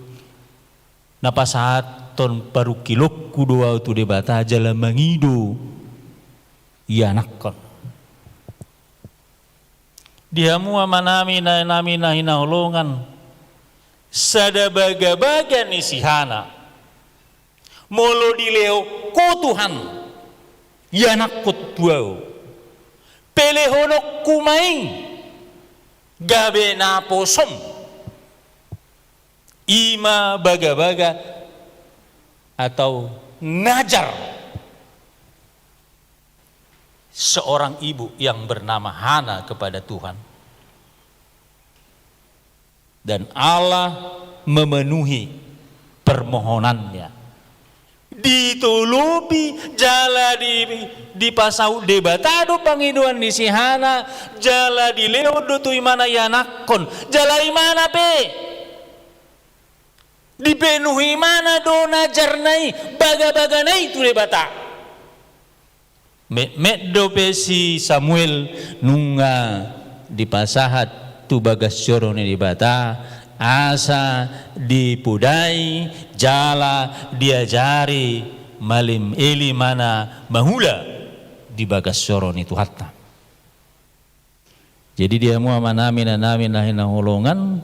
na pasahathon parungkilonku do au tu Debata jala mangido ianakhon. Di hamu amanami, inanami na hinaholongan, sada bagabaga ni si Hana. Molo dilehon ho Tuhan ianakhon tu au, pelehononku ma i gabe naposom. I ma bagabaga atau nazar seorang ibu yang bernama Hana kepada Tuhan. Dan Allah memenuhi permohonannya. Ditolopi jala di, dipasaut Debata do pangidoan ni si Hana, jala dilehon do tu imana ianakhon, jala imana pe dipenuhi imana do nazarna i, bagabagana i tu Debata. Metmet dope si Samuel nunga dipasahat tu bagas joro ni Debata, asa dipodai jala diajari malim Eli imana mangula di bagas joro ni Tuhanta. Jadi di hamu amanami, inanami na hinaholongan,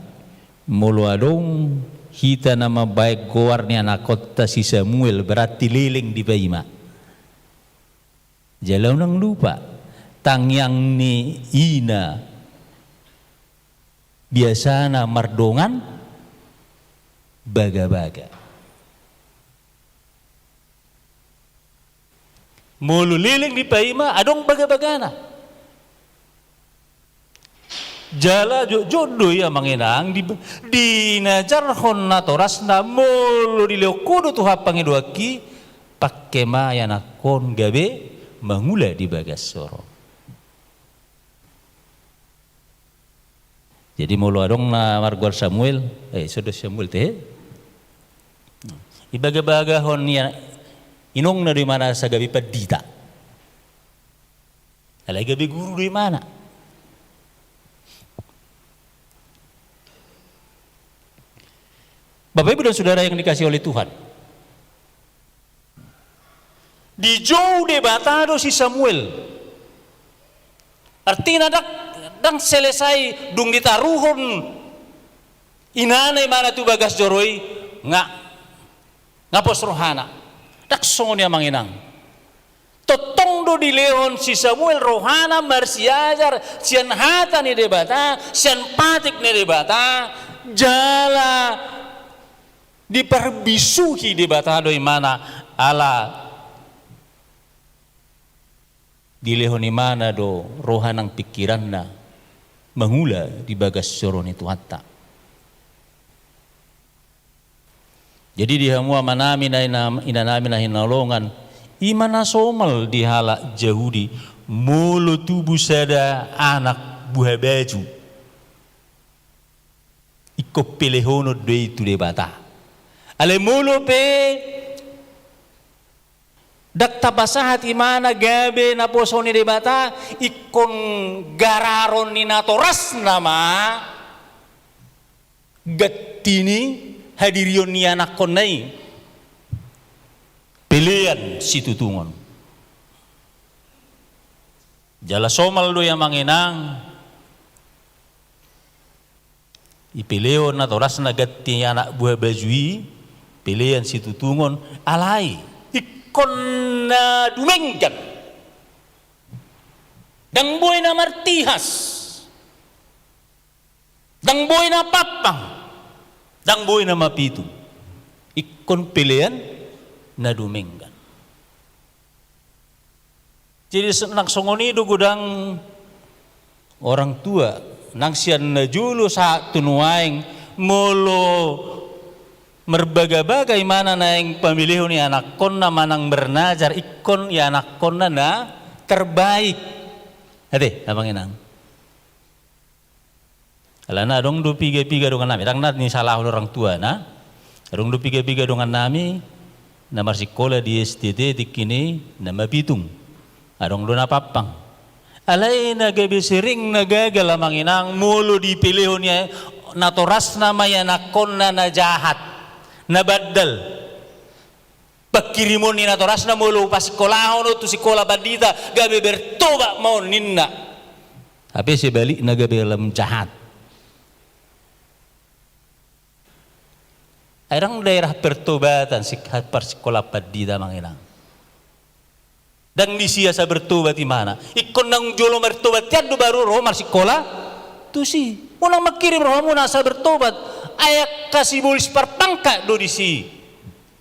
molo adong hita na mambahen goar ni anakhonta si Samuel, berarti leleng dipaima. Jala unang lupa, tangiang ni ina biasana mardongan bagabaga. Molo leleng dipaima, adong bagabagana. Jala jotjot do i amang inang, di, dinajarhon natorasna, molo dilehon ho do Tuhan pangidoanki, pangke ma ianakhon gabe mangula di bagas joro. Jadi molo adong na margoar Samuel, eh, so do Samuel te, he? Ibagabagahon ia, inongna do imana asa gabe pandita. Alai gabe guru do imana. Bapak Ibu dan Saudara yang dikasihi oleh Tuhan, dijou Debata do si Samuel. Artina ndang, ndang selesai dung ditaruhon inana imana tu bagas joro i, nga, nga pos rohana. Ndang songon i amang inang. Tongtong do dilehon si Samuel rohana marsiajar sian hata ni Debata, sian patik ni Debata, jala diparbisuhi Debata do imana, ala dilehon imana do roha nang pingkiranna mangula di bagas joro ni Tuhanta. Jadi di hamu amanami na ina-, inanami na hinaholongan, i ma na somal di halak Jahudi, molo tubu sada anak buhabaju, ingkon pelehonon do i tu Debata. Alai molo pe ndang tapasahat imana gabe naposo ni Debata, ingkon gararon ni natorasna ma ganti ni hadirion ni anakhonna i, pelean situtungon. Jala somal do i amang inang, i peleon natorasna ganti anak buhabaju i, pelean situtungon, alai ingkon na dumenggan. Ndang boi na martihas. Ndang boi na pampang, ndang boi na mapitung. Ingkon pelean na dumenggan. Jadi se-, nang songon i do godang orang tua, nang sian na jolo sahat tu nuaeng, molo Marbagabaga imana naeng pamelehon ianakkonna manang bernajar ingkon ianakkonna na terbaik. Ate, amang inang. Alana adong do piga-piga dongan nami, ndang na nisalahon orang tua na. Adong do piga-piga dongan nami na marsikola di S T T tingki ni na mapitung. Adong do na pampang. Alai na gabe sering na gagal amang inang molo dipelehon ia natorasna ma ianakkonna na jahat, na bandal. Pangkirimon ni natorasna molo pasikolahon on tu sikola pandita gabe bertobat ma on ninna. Hape sebalikna gabe lam jahat. Ai ndang daerah pertobatan sik-, parsikola pandita amang inang. Ndang disi asa bertobat imana. Ingkon nang jolo martobat ian do baru ro marsikola tusi. Unang mangkirim rohamuna asa bertobat. Ai angka sibolis parpangkat do disi.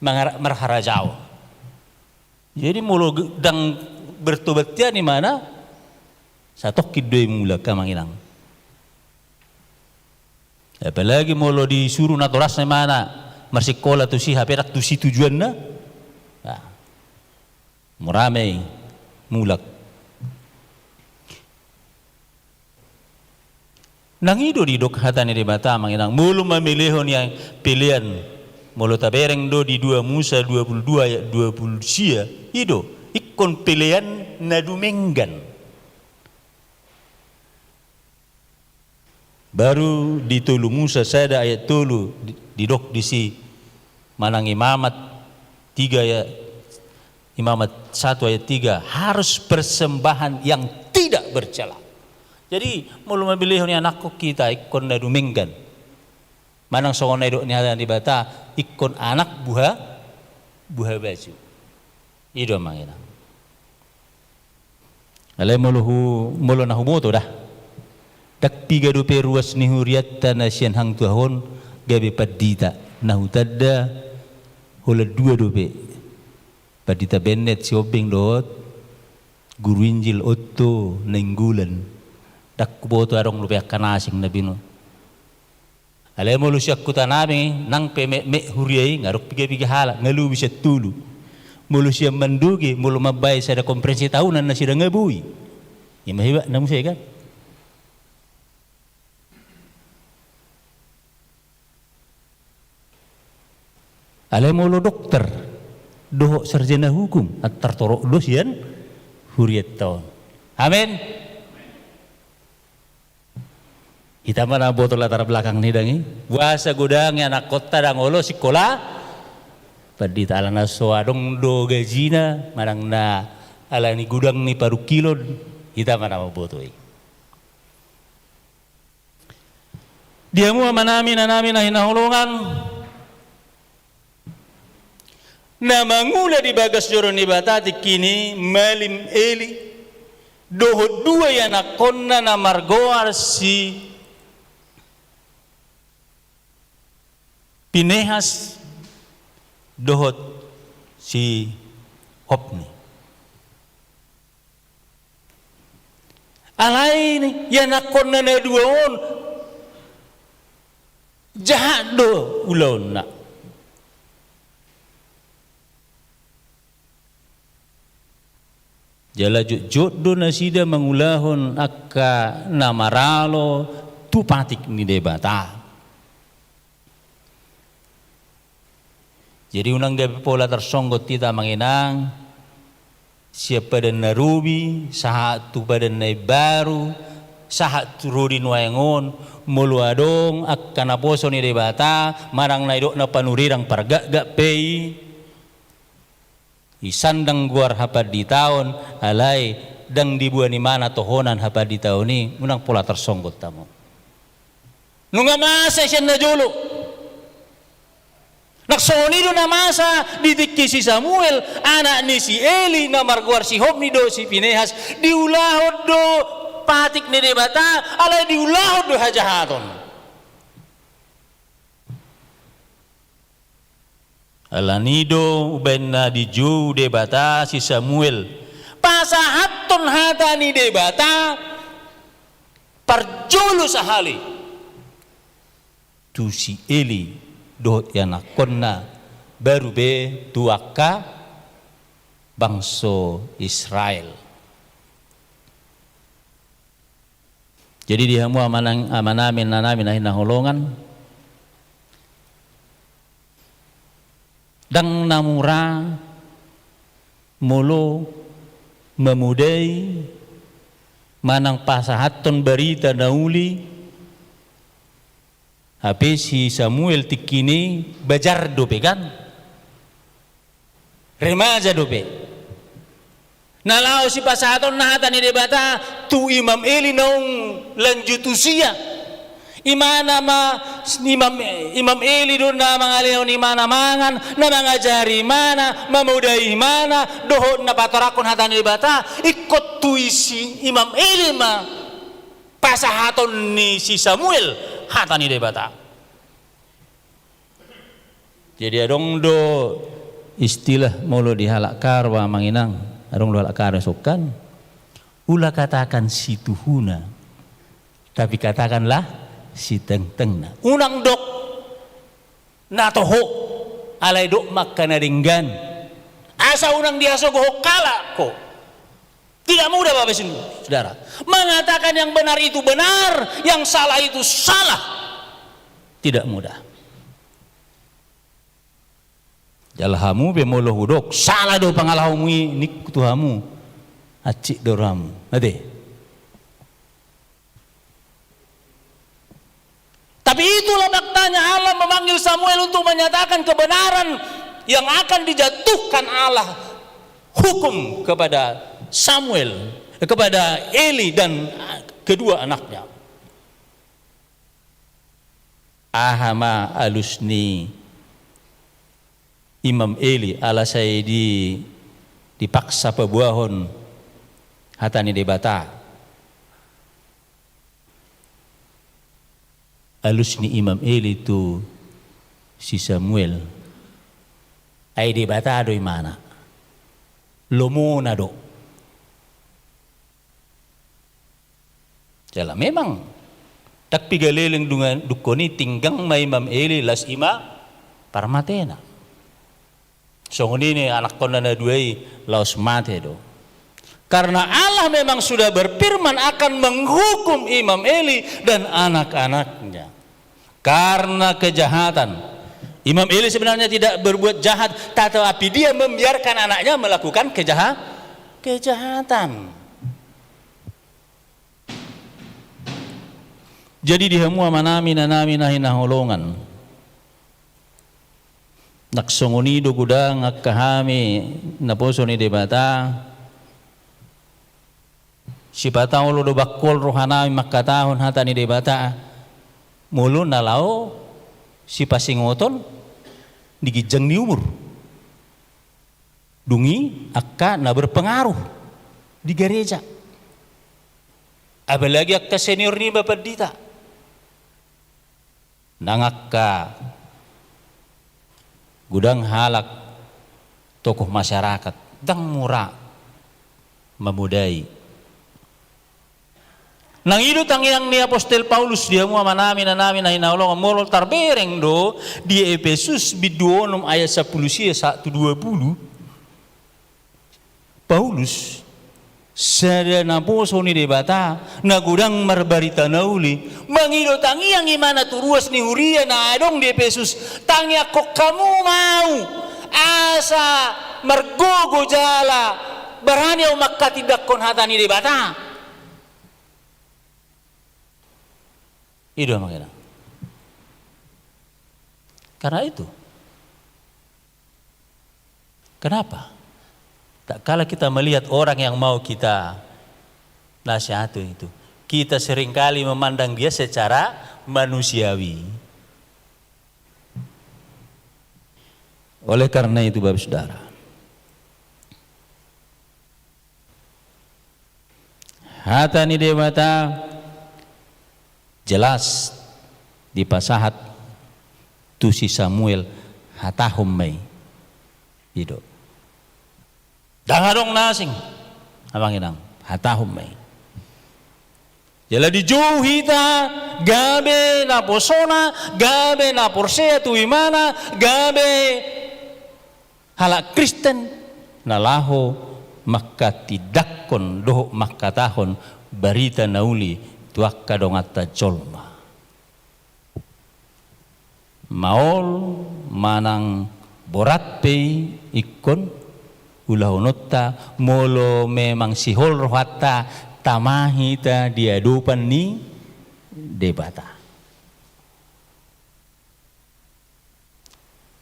Mangar-, marharajaon. Jadi molo ge-, ndang bertobat ian imana, satongkin do i mulak amang inang. Apalagi molo disuru natorasna imana marsikola tusi hape ndang tusi tujuanna. Nah. Mura ma i mulak. Nang i do didok hata ni Debata amang inang molo mamelehon ia pelean. Molo tabereng do di dua Musa dua pulu dua ayat dua pulu sia, i do ingkon pelean na dumenggan. Baru di tolu Musa sada ayat tolu di-, didok disi manang Imamat tiga ayat, Imamat satu ayat tiga, harus persembahan yang tidak bercela. Jadi molo mamelehon ianakkon hita ingkon na dumenggan. Manang songon na didok ni hata ni Debata ingkon anak buha, buha baju. I do amang inang. Alai molo hu-, molo na huboto da. Ndang piga dope ruas ni hurianta na sian hang tuahon gabe pandita. Na hutanda holan dua dope. Pandita Bennet Sihombing dohot Guru Injil Otto Nainggolan. Ndang huboto adong dope angka na asing na binoto. Alai molo sian huta nami nang pe metmet huria i nga adong piga-piga halak nga lobi sian tolu. Molo sian Mandoge molo mambaen sada konferensi tahunan nasida nga boi. Ima hebatna muse kan. Alai molo dokter dohot sarjana hukum antar torop do sian hurianta on. Amen. Hita ma na boto latar belakang ni dang i. Boasa godang i anakkonta dang olo sikola pandita alana so adong do gajina manang na alani godang ni parungkilon. Hita ma na mamboto i. Di hamu amanami inanami na hinaholongan. Na mangula di bagas joro ni Debata tingki ni Malim Eli dohot dua ianakkonna na margoar si Pinehas dohot si Hopni. Alai ianakkonna na dua on jahat do ulaonna. Jala jotjot do nasida mangulahon angka na maralo tu patik ni Debata. Jadi unang gabe pola tarsonggot hita amang inang, sian padan na robi sahat tu padan na imbaru, sahat tu ro di nuaeng on, molo adong angka naposo ni Debata manang na didok na panurirang pargakgak pe i, i sandang goar hapanditaon, alai dang diboan imana tohonan hapanditaon i, unang pola tarsonggot hamu. Nunga masa sian na jolo. Nang songon i do na masa di tingki si Samuel, anak ni si Eli na margoar si Hopni dohot si Pinehas, diulahon do patik ni Debata, alai diulahon do hajahaton. Alani do umbaen na dijou Debata si Samuel pasahathon hata ni Debata parjolo sahali tu si Eli dohot ianakkonna, baru pe tu angka bangso Israel. Jadi di hamu amanang-, amanami, inanami na hinaholongan, ndang na mura molo mamodai manang pasahathon barita na uli. Hape si Samuel tingkina i bajar dope kan? Remaja dope. Na laho sipasahatonna hata ni Debata tu Imam Eli naung lanjut usia. Imana ma, Imam, Imam Eli do na mangalehon imana mangan, na mangajari imana, mamodai imana, dohot na patoranghon hata ni Debata, ingkon tu si Imam Eli ma pasahaton ni si Samuel hata ni Debata. Jadi adong do istilah molo di halak Karo, amang inang, adong do halak Karo songkan, ula katakan situhuna, tapi katakanlah sitengtengna. Unang dok na toho, alai dok ma angka na denggan. Asa unang dihasogohon halak ho. Tidak mudah, Bapak Ibu, Saudara. Mengatakan yang benar itu benar, yang salah itu salah. Tidak mudah. Jala hamu pe molo hudok, salah do pangalahonmu i, ningku tu hamu, hansit do rohamu. Ate. Tapi itulah faktanya, Allah memanggil Samuel untuk menyatakan kebenaran yang akan dijatuhkan Allah hukum kepada Samuel, eh, kepada Eli dan kedua anaknya. Aha ma alus ni Imam Eli ala sai di, dipaksa paboahon hata ni Debata? Alus ni Imam Eli tu si Samuel, ai Debata do imana. Lomona do. Jala memang, ndang piga leleng dungan dungkon i, tinggang ma Imam Eli, las i ma parmatena. Songon i ni anakkonna na dua i, laos mate do. Karena Allah memang sudah berfirman akan menghukum Imam Eli dan anak-anaknya karena kejahatan. Imam Eli sebenarnya tidak berbuat jahat, tetapi dia membiarkan anaknya melakukan kejaha-, kejahatan. Jadi di hamu amanami, inanami na hinaholongan, nang songon i do godang angka hami naposo ni Debata, sipata olo do bangkol rohanami mangkatahon hata ni Debata, molo na laho sipasingoton di ginjang ni umur. Dung i angka na berpengaruh di gareja. Apalagi angka senior niba pandita. Nang angka godang halak tokoh masyarakat, ndang mura mamodai. Nang i do tangiang ni apostel Paulus di hamu amanami, inanami na hinaholongan, molo tarbereng do di Epesus bindu onom ayat sampulu sia sahat tu dua pulu. Paulus, sada naposo ni Debata, na godang marbarita na uli, mangido tangiang imana tu ruas ni huria na adong di Epesus, tangiangkon hamu ma au, asa margogo jala barani au manghatindanghon hata ni Debata. I do, amang inang. Karena itu. Kenapa? Tatkala kita melihat orang yang mau kita nasihati itu, kita seringkali memandang dia secara manusiawi. Oleh karena itu, Bapak Saudara, hata ni Debata jelas dipasahat tu si Samuel, hatahon ma i. I do. Ndang adong na asing, amang inang, hatahon ma i. Jala dijou hita gabe naposona, gabe na porsea tu imana, gabe halak Kristen na laho manghatindanghon dohot manghatahon barita na uli tu angka donganta jolma. Maol manang borat pe ingkon ulahononta, molo memang sihol rohanta tama hita di adopan ni Debata.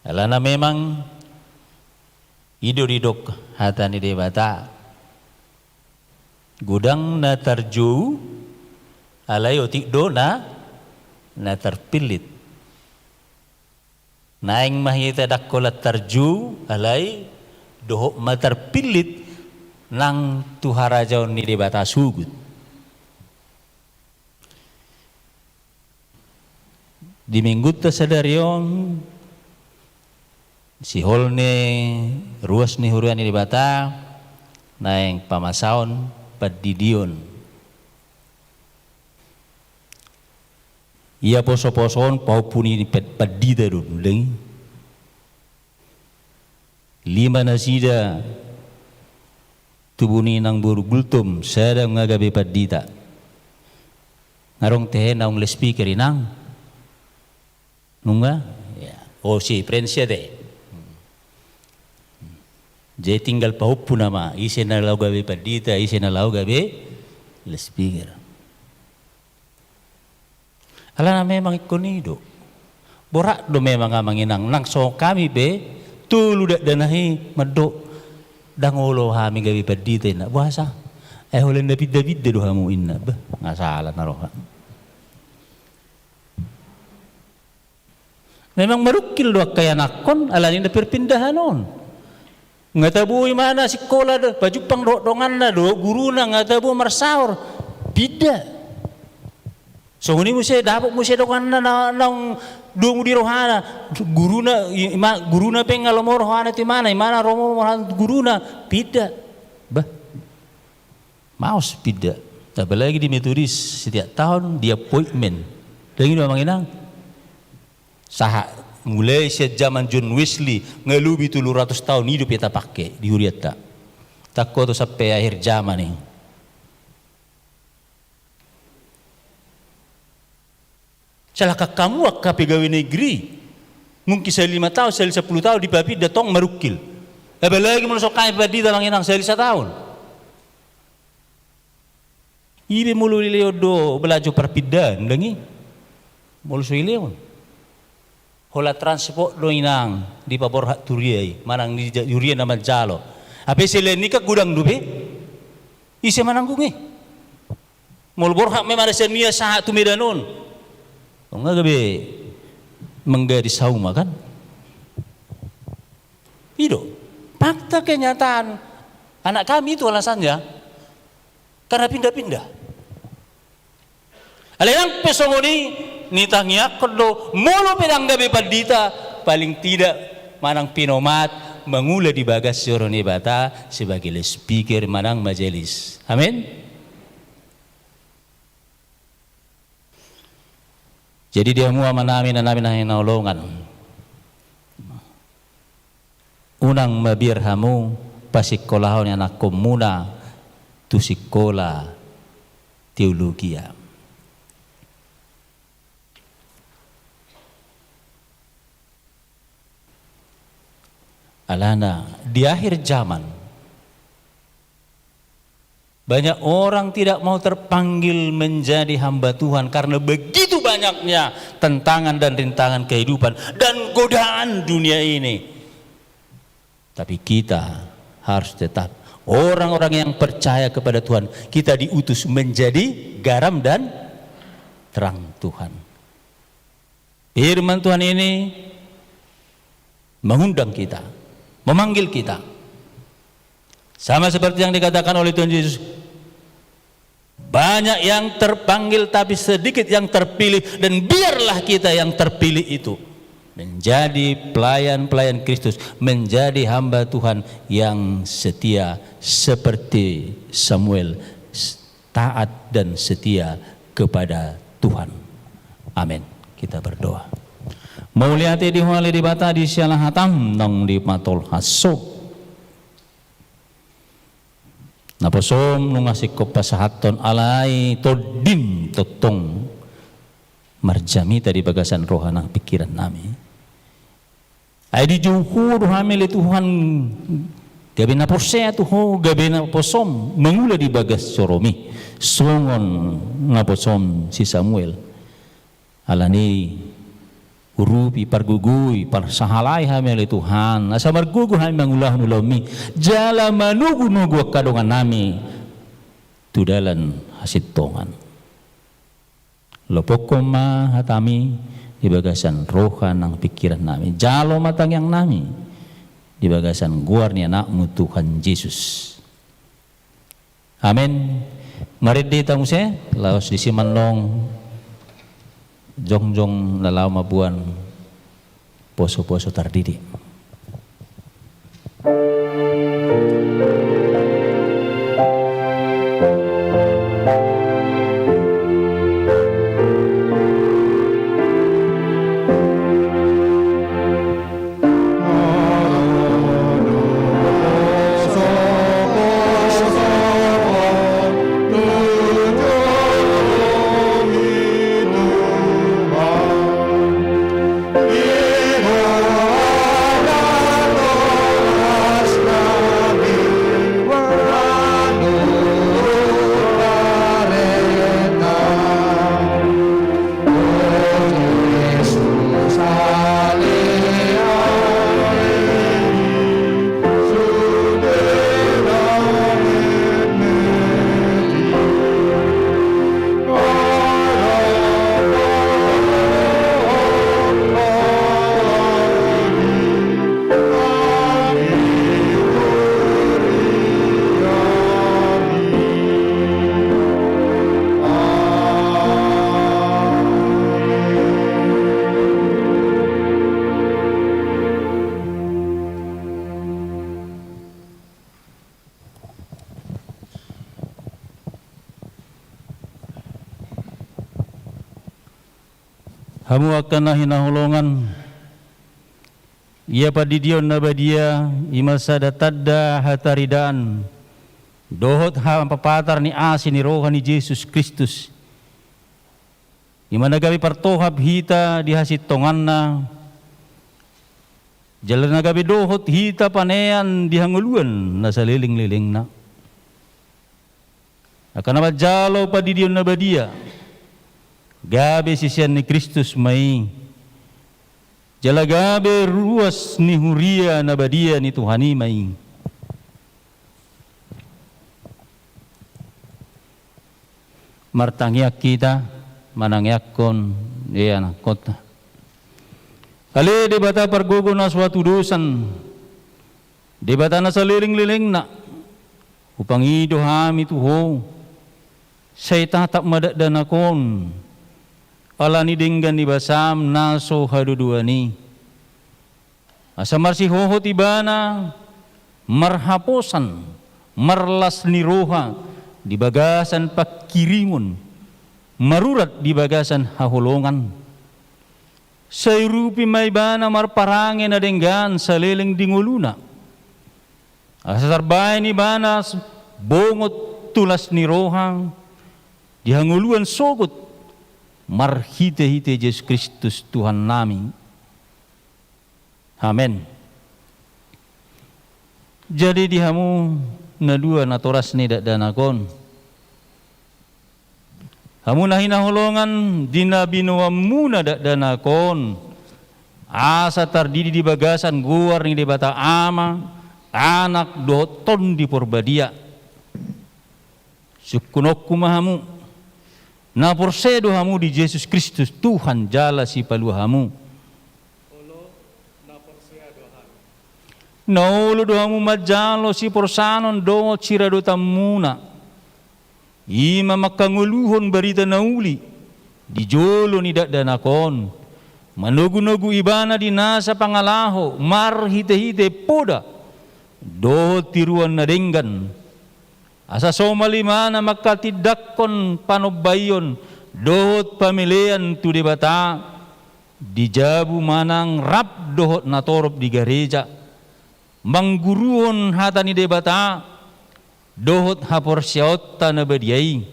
Alana memang i do didok hata ni Debata, godang na tarjou, alai otik do na, na tarpillit. Naeng ma hita ndang holan tarjou, alai dohot ma tarpillit nang tu harajaon ni Debata sogot. Di minggunta sadari on, sihol ni ruas ni huria ni Debata naeng pamasaon pandidion. Ia poso-poso on pahompu ni pad-, pandita do, dang i. Lima nasida tubu ni inang boru Gultom, sada nunga gabe pandita. Nga adong tehe naung loudspeaker inang? Nunga? Ya. O, si Prensia te. Jadi tinggal pahompu nama, ise na laho gabe pandita, ise na laho gabe loudspeaker. Alana memang ingkon i do. Borat do memang amang inang, nang songon hami pe, tolu dakdanak i mandok, ndang olo hami gabe pandita inna, boasa? Ai holan na pinda-pinda do hamu inna, bah, nga salah na roha. Memang marungkil do angka ianakhon, alani na perpindahan on. Nga tabo imana sikola do, pajumpang dohot donganna do, guruna nga tabo marsaor, pinda. Songon i muse, dapot muse donganna na, naung domu di rohana, guruna, i-, ima-, guruna pe nga lomo rohana tu imana, imana lomo rohana tu guruna, pinda. Bah. Maos pinda. Apalagi di Metodis, setiap tahun di appointment. Dang i do amang inang? Sahat mulai sian zaman John Wesley, nga lobi tolu ratus taon hidup ia tapake di hurianta. Tangko tu sampe akhir zaman i. Salahkan hamu angka pegawai negeri. Mungkin sahali lima taon, sahali sapulu taon, dipapinda tong marungkil. Apalagi molo songon hami pandita amang inang sahali sataon. Ibe molo dilehon do balajo parpindaan, dang i. Molo so dilehon. Holan transport do inang dipaborhat tu huria i, manang di ja-, huria na manjalo. Hape selain i kan godang dope. Ise mananggung i? Molo borhat ma imana sian Nias sahat tu Medan on. Nga gabe manggadis hauma kan? I do. Fakta kenyataan. Anak kami itu alasannya. Karena pindah-pindah. Alai nang pe songon i, nitangiangkon do, molo pe ndang gabe pandita, paling tidak manang pinomat, mangula di bagas joro ni Debata sebagai loudspeaker manang majelis. Amin. Jadi di hamu amanami, inanami na hinaholongan, unang mabiar hamu pasikkolahon ianakhonmuna tu sikola teologia. Alana di akhir zaman, banyak orang tidak mau terpanggil menjadi hamba Tuhan karena begitu banyaknya tantangan dan rintangan kehidupan dan godaan dunia ini. Tapi kita harus tetap orang-orang yang percaya kepada Tuhan. Kita diutus menjadi garam dan terang Tuhan. Firman Tuhan ini mengundang kita, memanggil kita. Sama seperti yang dikatakan oleh Tuhan Yesus, banyak yang terpanggil tapi sedikit yang terpilih, dan biarlah kita yang terpilih itu menjadi pelayan-pelayan Kristus, menjadi hamba Tuhan yang setia seperti Samuel, s-, taat dan setia kepada Tuhan. Amin. Kita berdoa. Mauliate di Ho ale Debata di siala hataM naung dipatolhas Ho. NaposoM nunga singkop pasahathon, alai TondiM tongtong marjamita di bagasan roha nang pingkiran nami. Ai dijou Ho do hami ale Tuhan, gabe na porsea tu Ho, gabe naposoM mangula di bagas joroMi, songon naposoM si Samuel. Alani i urupi, pargogoi, parsahalai hami ale Tuhan, asa margogo hami mangulahon ulaonMi, jala manogunogu angka dongan nami tu dalan hasintongan. Lopokkon ma hataMi di bagasan roha nang pingkiran nami. Jalo ma tangiang nami di bagasan goar ni AnakMu Tuhan Jesus. Amen. Marende hita muse, laos disi ma annon jongjong na laho mamboan poso-poso tardidi. Hamu angka na hinaholongan, ia pandidion na badia i ma sada tanda hataridaan dohot hampapatar ni asi ni roha ni Jesus Kristus, i ma na gabe partohap hita di hasintonganna, jala na gabe dohot hita panean di hangoluan na salelenglelengna. Angka na manjalo pandidion na badia, gabe sisean ni Kristus ma i, jala gabe ruas ni huria na badia ni Tuhan i ma i. Martangiang hita manangiangkon di anakkonta. Ale Debata pargogo na so hatudosan, Debata na salelenglelengna, hupangido hami tu Ho, sai tatap ma dakdanak on, ala ni denggan ni basaM na so hadodoan i. Asa marsihohot ibana marhaposan, marlas ni roha di bagasan pangkirimon, marurat di bagasan haholongan. Sai urupi ma ibana marparange na denggan saleleng di ngoluna. Asa tarbaen ibana s-, bongot tu las ni roha di hangoluan sogot marhitehite Jesus Kristus Tuhannami. Amen. Jadi di hamu na dua natoras ni dakdanak on, hamu na hinaholongan, di na binoanmuna dakdanak on, asa tardidi di bagasan goar ni Debata Ama, Anak dohot Tondi Porbadia. Sungkunonku ma hamu, na porsea do hamu di Jesus Kristus Tuhan jala Sipalua hamu? Na olo do hamu manjalo siporsanon dohot siradotanmuna, i ma manghangoluhon barita na uli di jolo ni dakdanak on, manogunogu ibana di nasa pangalaho marhitehite poda dohot tiruan na denggan, asa somal ibana manghatindanghon panombaion dohot pamelean tu Debata di jabu manang rap dohot natorop di gareja, mangguruhon hata ni Debata dohot haporseaonta na badia i,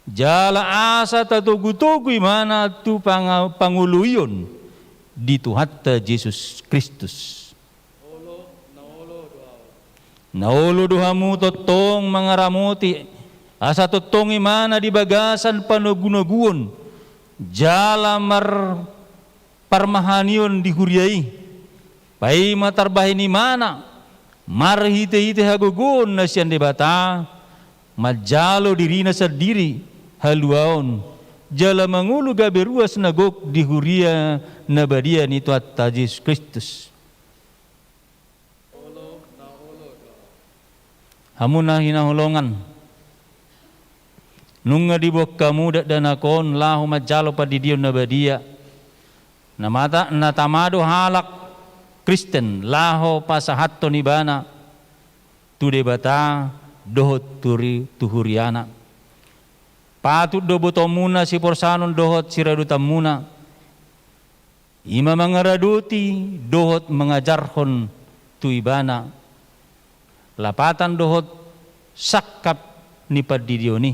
jala asa tatogutogu ibana tu panga-, pangoloion di Tuhanta Jesus Kristus. Na olo do hamu tongtong mangaramoti, asa tongtong ibana di bagasan panogunoguon jala marparmahanion di huria i. Paima tarbahen ibana marhitehite hagogoon na sian Debata, manjalo dirina sandiri haluaon, jala mangolu gabe ruas na gok di huria na badia ni Tuhanta Jesus Kristus. Hamu na hinaholongan, nunga diboan hamu dakdanak on laho manjalo pandidion na badia. Na mata, na tama do halak Kristen laho pasahathon ibana tu Debata dohot tu ri-, tu huriana. Patut do botoonmuna siporsanon dohot siradotanmuna. I ma mangaradoti dohot mangajarhon tu ibana lapatan dohot sangkap ni pandidion i.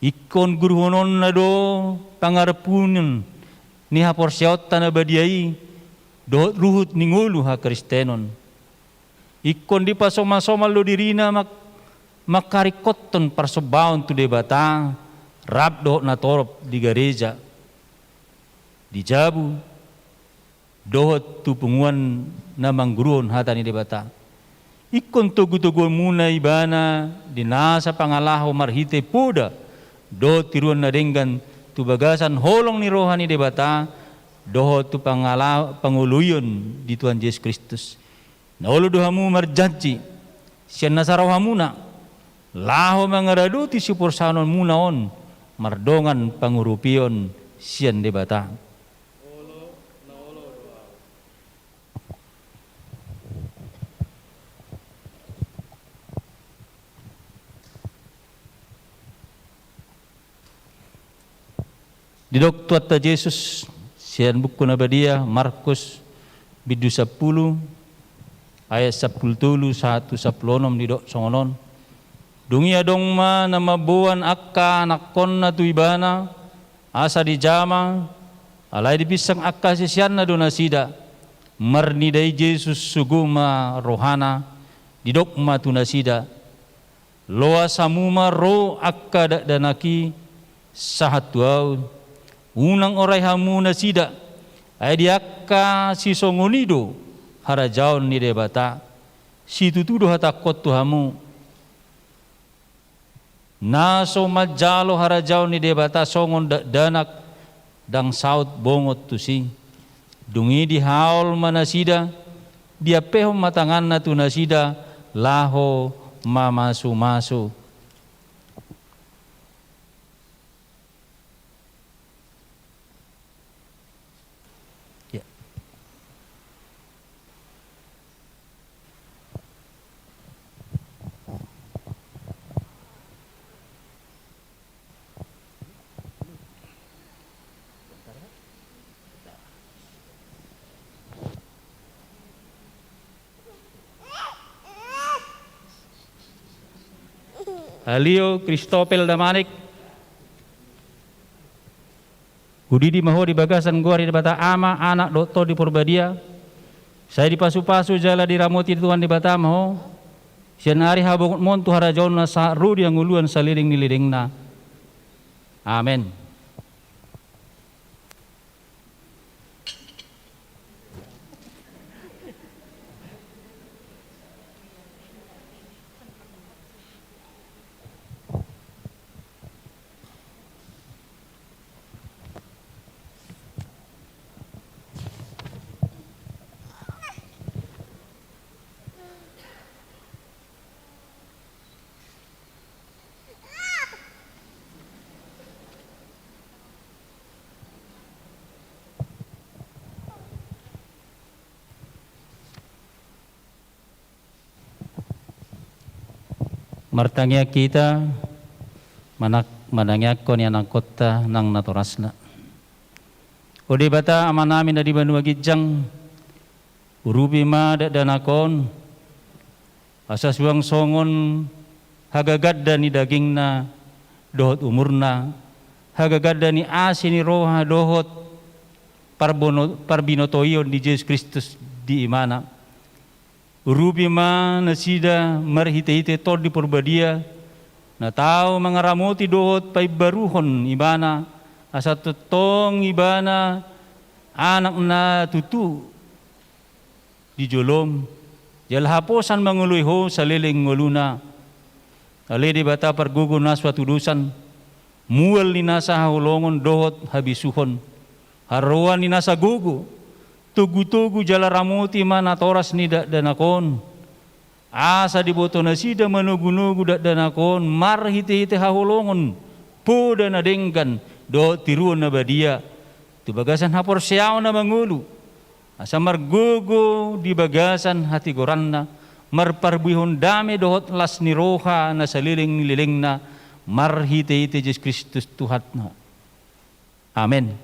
Ingkon guruhononna do pangarpunion ni haporseaonta na badia i dohot ruhut ni ngolu hakristenon. Ingkon dipasomalsomal do dirina mak-, mangkaringkothon parsombaon tu Debata rap dohot natorop di gareja, di jabu, dohot tu punguan na mangguruhon hata ni Debata. Ingkon togutoguonmuna ibana di nasa pangalaho marhite poda dohot tiruon na denggan tu bagasan holong ni roha ni Debata dohot tu pangala-, pangoloion di Tuhan Jesus Kristus. Na olo do hamu marjanji sian nasa rohamuna laho mangaradoti siporsanonmuna on mardongan pangurupion sian Debata. Didok Tuhanta Jesus sian Buku na Badia Markus, bindu sampulu, ayat sampulu tolu sahat tu sampulu onom, didok songon on. Dung i adong ma na mamboan angka anakkonna tu ibana, asa dijama, alai dipinsang angka siseanna do nasida. Marnida i Jesus sogo ma rohana, didok ma tu nasida, Loas hamu ma ro angka dakdanak i sahat tu ahu, unang orai hamu nasida, ai di angka sisongon i do harajaon ni Debata. Situtu do hatangkon tu hamu, na so manjalo harajaon ni Debata songon dakdanak, ndang saut bongot tusi. Dung i dihaol ma nasida, diampehon ma tanganna tu nasida laho mamasumasu. Ya. Alio Kristopel Damanik. Hudidi ma ho di bagasan goar ni Debata Ama, Anak dohot Tondi Porbadia. Sai dipasupasu jala diramoti Tuhan Debata ma ho sian ari habongotmon tu harajaonna sahat ro di hangoluan saleleng ni lelengna. Amen. Martangiang hita, manak-, manangiangkon ianakkonta nang natorasna. O Debata Amanami na di banua ginjang, urupi ma dakdanak on, asa suang songon hagaganda ni dagingna dohot umurna, hagaganda ni asi ni roha dohot parbono-, parbinotoion ni Jesus Kristus di imana. Urupi ma nasida marhitehite Tondi Parbadia, na tau mangaramoti dohot paimbaruhon ibana, asa tongtong ibana anak na tutu di jolom, jala haposan mangoloi Ho saleleng ngoluna. Ale Debata pargogo na so hatudosan, mual ni nasa haholongon dohot habisuhon, haroroan ni nasa gogo, togutogu jala ramoti ma natoras ni dakdanak on, asa diboto nasida manogunogu dakdanak on marhitehite haholongon, poda na denggan dohot tiruon na badia tu bagasan haporseaon na mangolu, asa margogo di bagasan hatigoranna, marparbuehon dame dohot las ni roha na saleleng ni lelengna, marhitehite Jesus Kristus Tuhanna. Amen.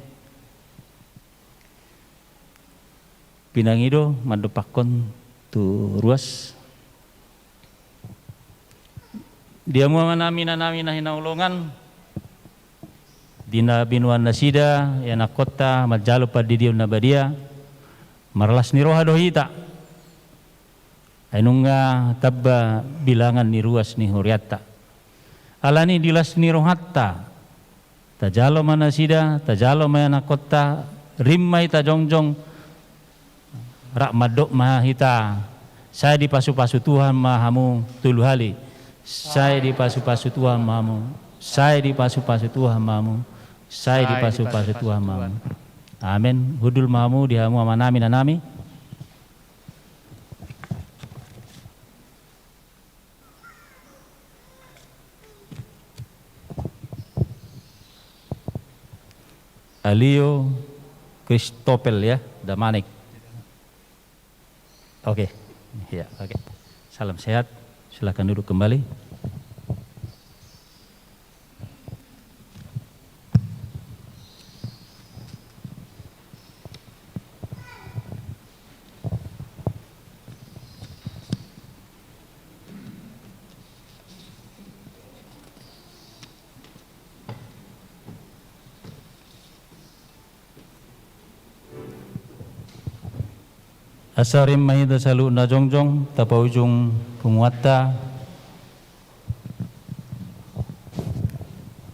Pinangido mandompakkon tu ruas. Di hamu amanami, inanami na hinaholongan, di na binoan nasida ianakkonta manjalo pandidion na badia, marlas ni roha do hita. Ai nunga tamba bilangan ni ruas ni hurianta. Alani di las ni rohanta, tajalo ma nasida, tajalo ma ianakkonta, rim ma hita jongjong, rap mandok ma hita, sai dipasupasu Tuhan ma hamu tolu hali. Sai dipasupasu Tuhan ma hamu, sai dipasupasu Tuhan ma hamu, sai dipasupasu Tuhan ma hamu. Amen. Hundul ma hamu di hamu amanami, inanami. Alio Kristopel ya, Damanik. Oke. Ya, oke. Salam sehat. Silakan duduk kembali. Asa rim ma hita saluhutna jongjong, tapaujung punguanta.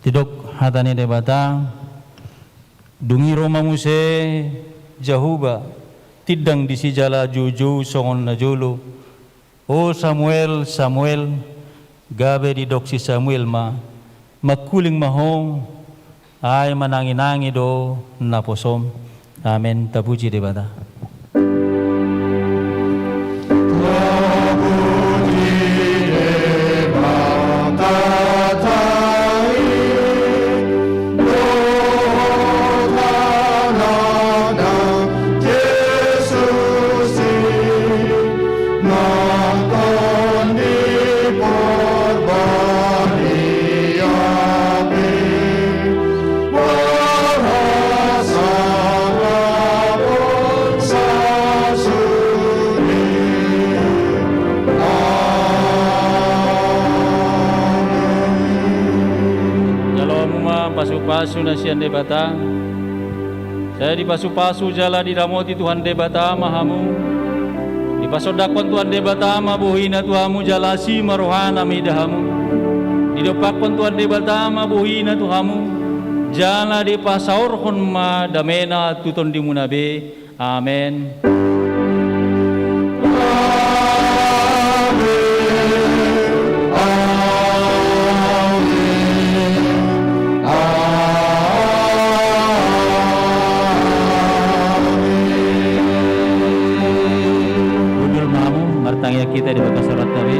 Didok hata ni Debata, dung i ro ma muse Jahowa, tindang disi jala joujou songon na jolo. O Samuel, Samuel, gabe didok si Samuel ma, mangkuling ma ho, ai mananginangi do naposom. Amen. Tapuji Debata. Jalo hamu ma pasupasu na sian Debata. Sai dipasupasu jala diramoti Tuhan Debata ma hamu. Dipasondangkon Tuhan Debata ma bohina tu hamu jala asi ma rohana mida hamu. Didompakkon Tuhan Debata ma bohina tu hamu, jala dipasaorhon ma damena tu tondimuna be. Amen. Hundul ma hamu, martangiang hita di bagasan rohanta be.